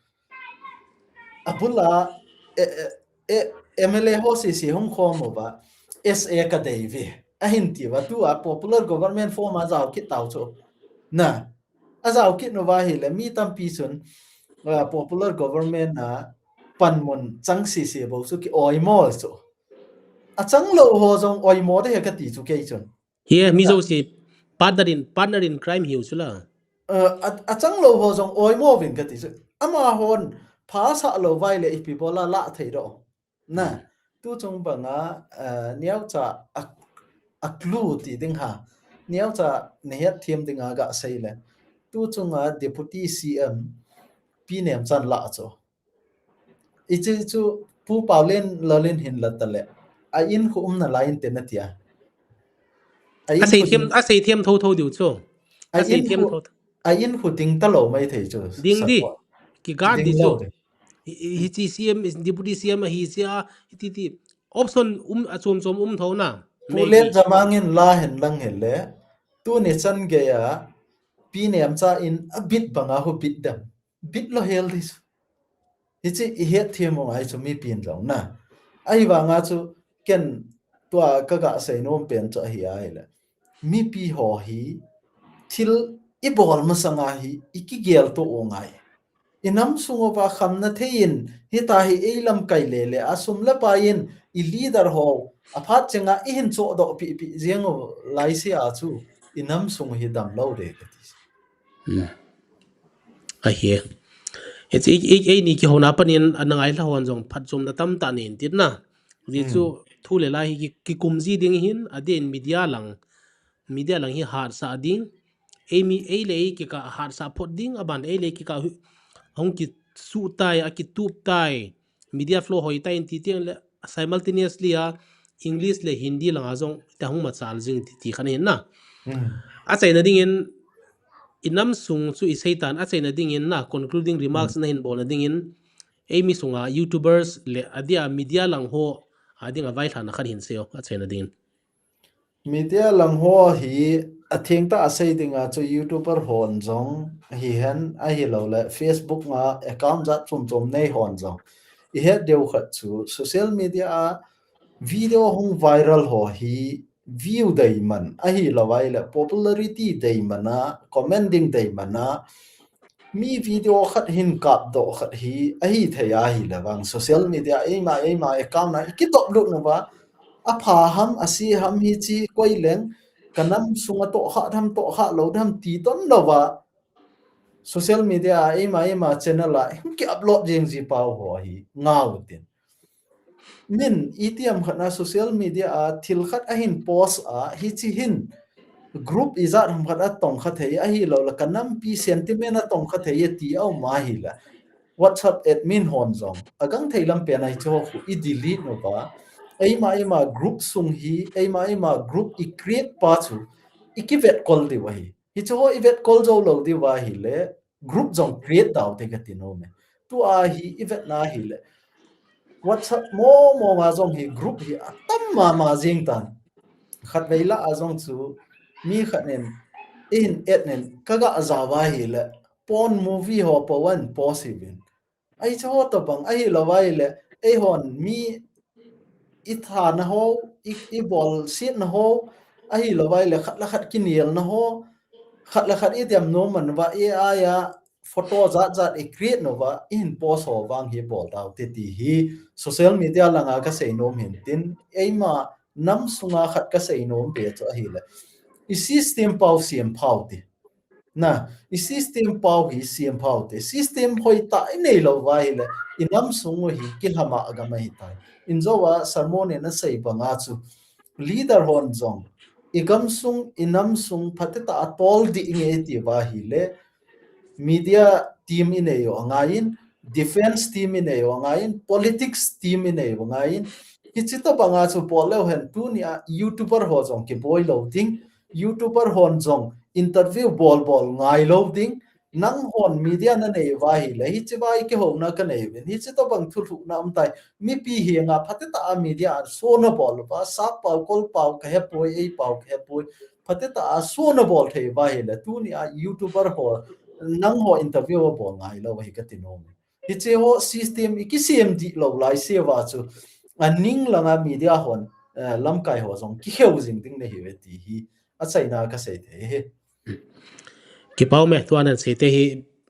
A bul a, e, e, e, M L A ho sisi hung khom uva. S A ka dei ve. A hin ti uva tua popular government form a jao kit tau chu. Na. A jao kit nu va hi le mi tampi chun, ah, popular government a panmun chang sisi bou chu ki oimo chu. A chang lou ho jong oimo de he ka ti chu kei chun. Hi, mi Na. Jouse partner in, partner in crime hiu chu la. Ah, a, a chang lou ho jong oimo vin ka ti chu. Ama hon pha sa lou vai le ipi bol a la thei do. Na, Hmm. tu chung banga, eh, neocha a, a clue ti ding ha. Neocha na het thiam ding a ga sei le. Tu chunga Deputy C M Pi Nemchan la chu. I chi chu Pu Paulin Lalin hin la ta le. A in khu um na lai in te na tia. A in A sei khu thiam, ding a sei thiam tho tho diu chu. A A sei in thiam khu, tho. a in khu ding ta lo mai thei chu. Ding di. Support. Ki ga Ding di lo chu. di. Hi, hi, hichi C M, Deputy C M ahi sia, hiti ti. Option um, a chom chom um tho na. Pu Nei Let di. Jamang in la hen lang hen le. Tu ni chan gei a, pi nemcha in a bit banga ho bit dem. Bit lo hel di chu. Hichi i het thiam u ngai chu mipin jong na. Ahivanga chu ken tua ka ga sei nom pen chu ahi a ile. Mipi ho hi thil i bol masanga hi i kigel to u ngai. I nam sung uva khamna thei in hita hi ei lamkai le le a sum le pai in i leader ho a phat chenga i hin chodoh pi pi jeng u lai se a chu i nam sung hi dam lo de ka ti. Hmm. Ahi. Hichi ei, ei, ei ni kihona panin ana ngailha hon jong phatchomna tamtah nei intin na. Ji chu thu le la hi ki, kikum ji ding hin, adeh in media lang, media lang hi hatsah ding. Ei mi, ei le ei kikah hatsah phot ding, aban ei le ei kikah hu-, hung kisuh tai, akitup tai. Media flow hoi tai in ti tiang le simultaneously a English le Hindi langa jong ta hung machal jing ti, ti khan hin na. Hmm. Achaina dingin i nam sung chu i sei tan, achaina dingin na concluding remarks na hin bolna dingin ei mi sunga YouTubers le adia media lang ho adinga vailhahna khat hin sei o, achaina dingin. Media lang ho hi atheng tah a sei dinga chu YouTuber hon jong hihen ahilou le Facebook nga account jat chom chom nei hon jong. I het deu khat chu social media a video hung viral ho hi view dei man ahilou vai le popularity dei man a comment ding dei man a mi video khat hin kap doh khat hi ahi thei ahi le vang social media eima eima account a i kitop lut nu va a pha ham a si ham hi chi koi leng ka nam sunga toh kha tham toh kha lo tham ti ton lo va social media a eima eima channel a hung ki upload jeng ji pau ho hi ngau tin. Min itiam khat na social media a thil khat ahin post a hichi hin group ijat ham khat a tong kha thei ahilou le ka nampi sentiment a tong kha thei ti a um ahi le WhatsApp admin hon jong agang thei lam pen ahi chu ho khu i delete nu va eima eima group sung hi eima eima group i create pa chu i kivet kol diu ahi. Hichu ho i vet kol jou lou diu ahi le group jong create dau te ka ti nom e. Tu a hi i vet na hi le WhatsApp mo mo nga jong hi group hi atam mama jing tan. Khat vei la a jong chu mi khat nen in et nen ka ga ja va hi le porn movie ho po wan post hi vin. Ahi chu ho to bang ahilou vai le ei hon mi i thana ho i, i bol sietna ho ahilou vai le khat le khat kinelna ho khat le khat i dem nom man va A I a photo jat jat i create nu va i hin post ho vang hi bol dau te ti hi social media langa ka sei nom hin tin eima nam sunga khat ka sei nom pe chu ahi le i system pau siam phau ti. Na, i system pau hi siam phau te. System hoi ta i nei lou va hi le, i nam sung u hi kilhama agam ahi tai. In jo va sermon in a sei banga chu, leader hon jong, i gam sung, i nam sung, phateta a tol di nge ti va hi le, media team i nei u angaiyin, defense team i nei u angaiyin, politics team i nei u angaiyin. Hichi to banga chu bol leu hen tuni a YouTuber ho jong kiboi lou ding, YouTuber hon jong interview bol bol ngai lou ding, nang hon media na nei va hi le, hichi va i kihouna ka nei vin, hichi to bang thulhuhna um tai, mipi hi nga phateta a media a so na bol va, sap pau, kol pau, ka he poi, ei pau, ka he poi, phateta a so na bol thei va hi le, tuni a YouTuber ho, nang ho interview a bol ngai lou va hi ka ti nom. Hichi ho system i kisem di lou lai se va chu, a ning langa media hon, eh, lamkai ho jong kikheu jing ding na hi ve ti hi, a chaina ka sei thei hi. Kipau me, tua nan sei te hi,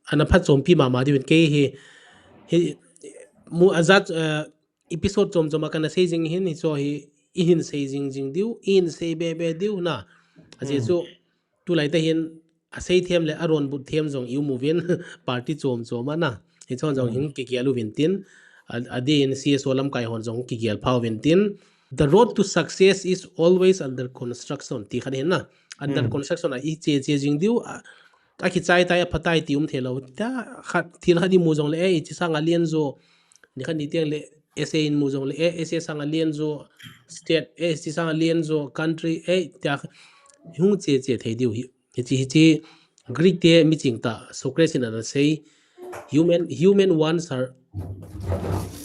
ana phatchompi mama diu in kei hi, hi, mu a jat, eh, episode chom chom a kana sei jing hin, hi cho hi, i hin sei jing jing diu, i hin sei be be diu na. A je chu, tulai te hin, a sei them le a ron but them jong i um uvin, party chom chom a na. Hi chon jong hin kigial uvin tin, a, a din C S O lamkai hon jong kigial phau vin tin. The road to success is always under construction, ti khat hin na. Under construction a i che che jing diu, a, a kichai tai, a phatai ti um thei lou. Ta khat, thil khat i mu jong le, eh, i chi sang a lian jo, ni khat ni tiang le, essay in mu jong le, eh, essay sang a lian jo, state, eh, chi sang a lian jo, country, eh, ta hung che che thei diu hi. Hichi, hichi, Greek te miching ta, Socrates in ana sei, human, human wants are,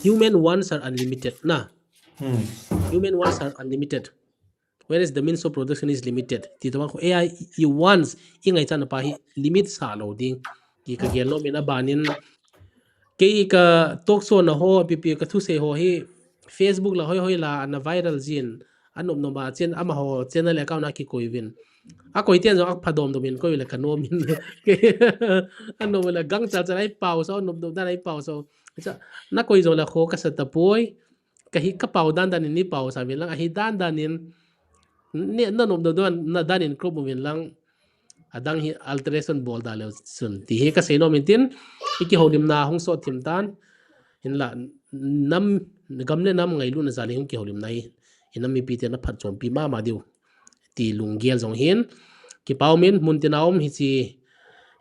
human wants are unlimited, na. Hmm. Human wants are unlimited. Whereas the means of production is limited. Ti to bang khu A I i once i ngaichat na pa hi limit sa lou ding. Ti ka gel nom in, aban in kei ka talk show na ho, pipi ka thusei ho hi Facebook la hoi hoi la ana viral jin, anop nop a chen amaho channel account a kikoi uvin. Akoi ten jong aphadom dom in koi le ka nom in. Anop le gang chal chal a i pau so, nop nop dan a i pau so. Cha, na koi jong le kho ka sa tapoi. Ka hi ka pau dan dan in nei pau sa uvin lang, ahi dan dan in, ne, na nop nop dan, na dan in crop uvin lang, adang hi alteration bol da leu chun. Ti hi ka sei nom in tin, i kihoulimna hung sot thim tan, hinla, nam, gam le nam ngailutna jal hi hung kihoulimna hi, i nam mipi te na phatchompi mama diu. Ti lunggel jong hin, kipa um in, mun tin a um hiche,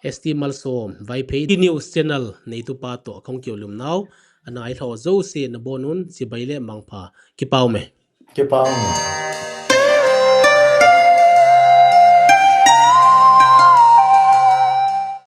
S T Malsom, Vaiphei, T News Channel, neitu pa to, kong kihoulimnau, ana ngailhah jouse na bon un, chibai le mangpha, kipa um e. Kipa um e.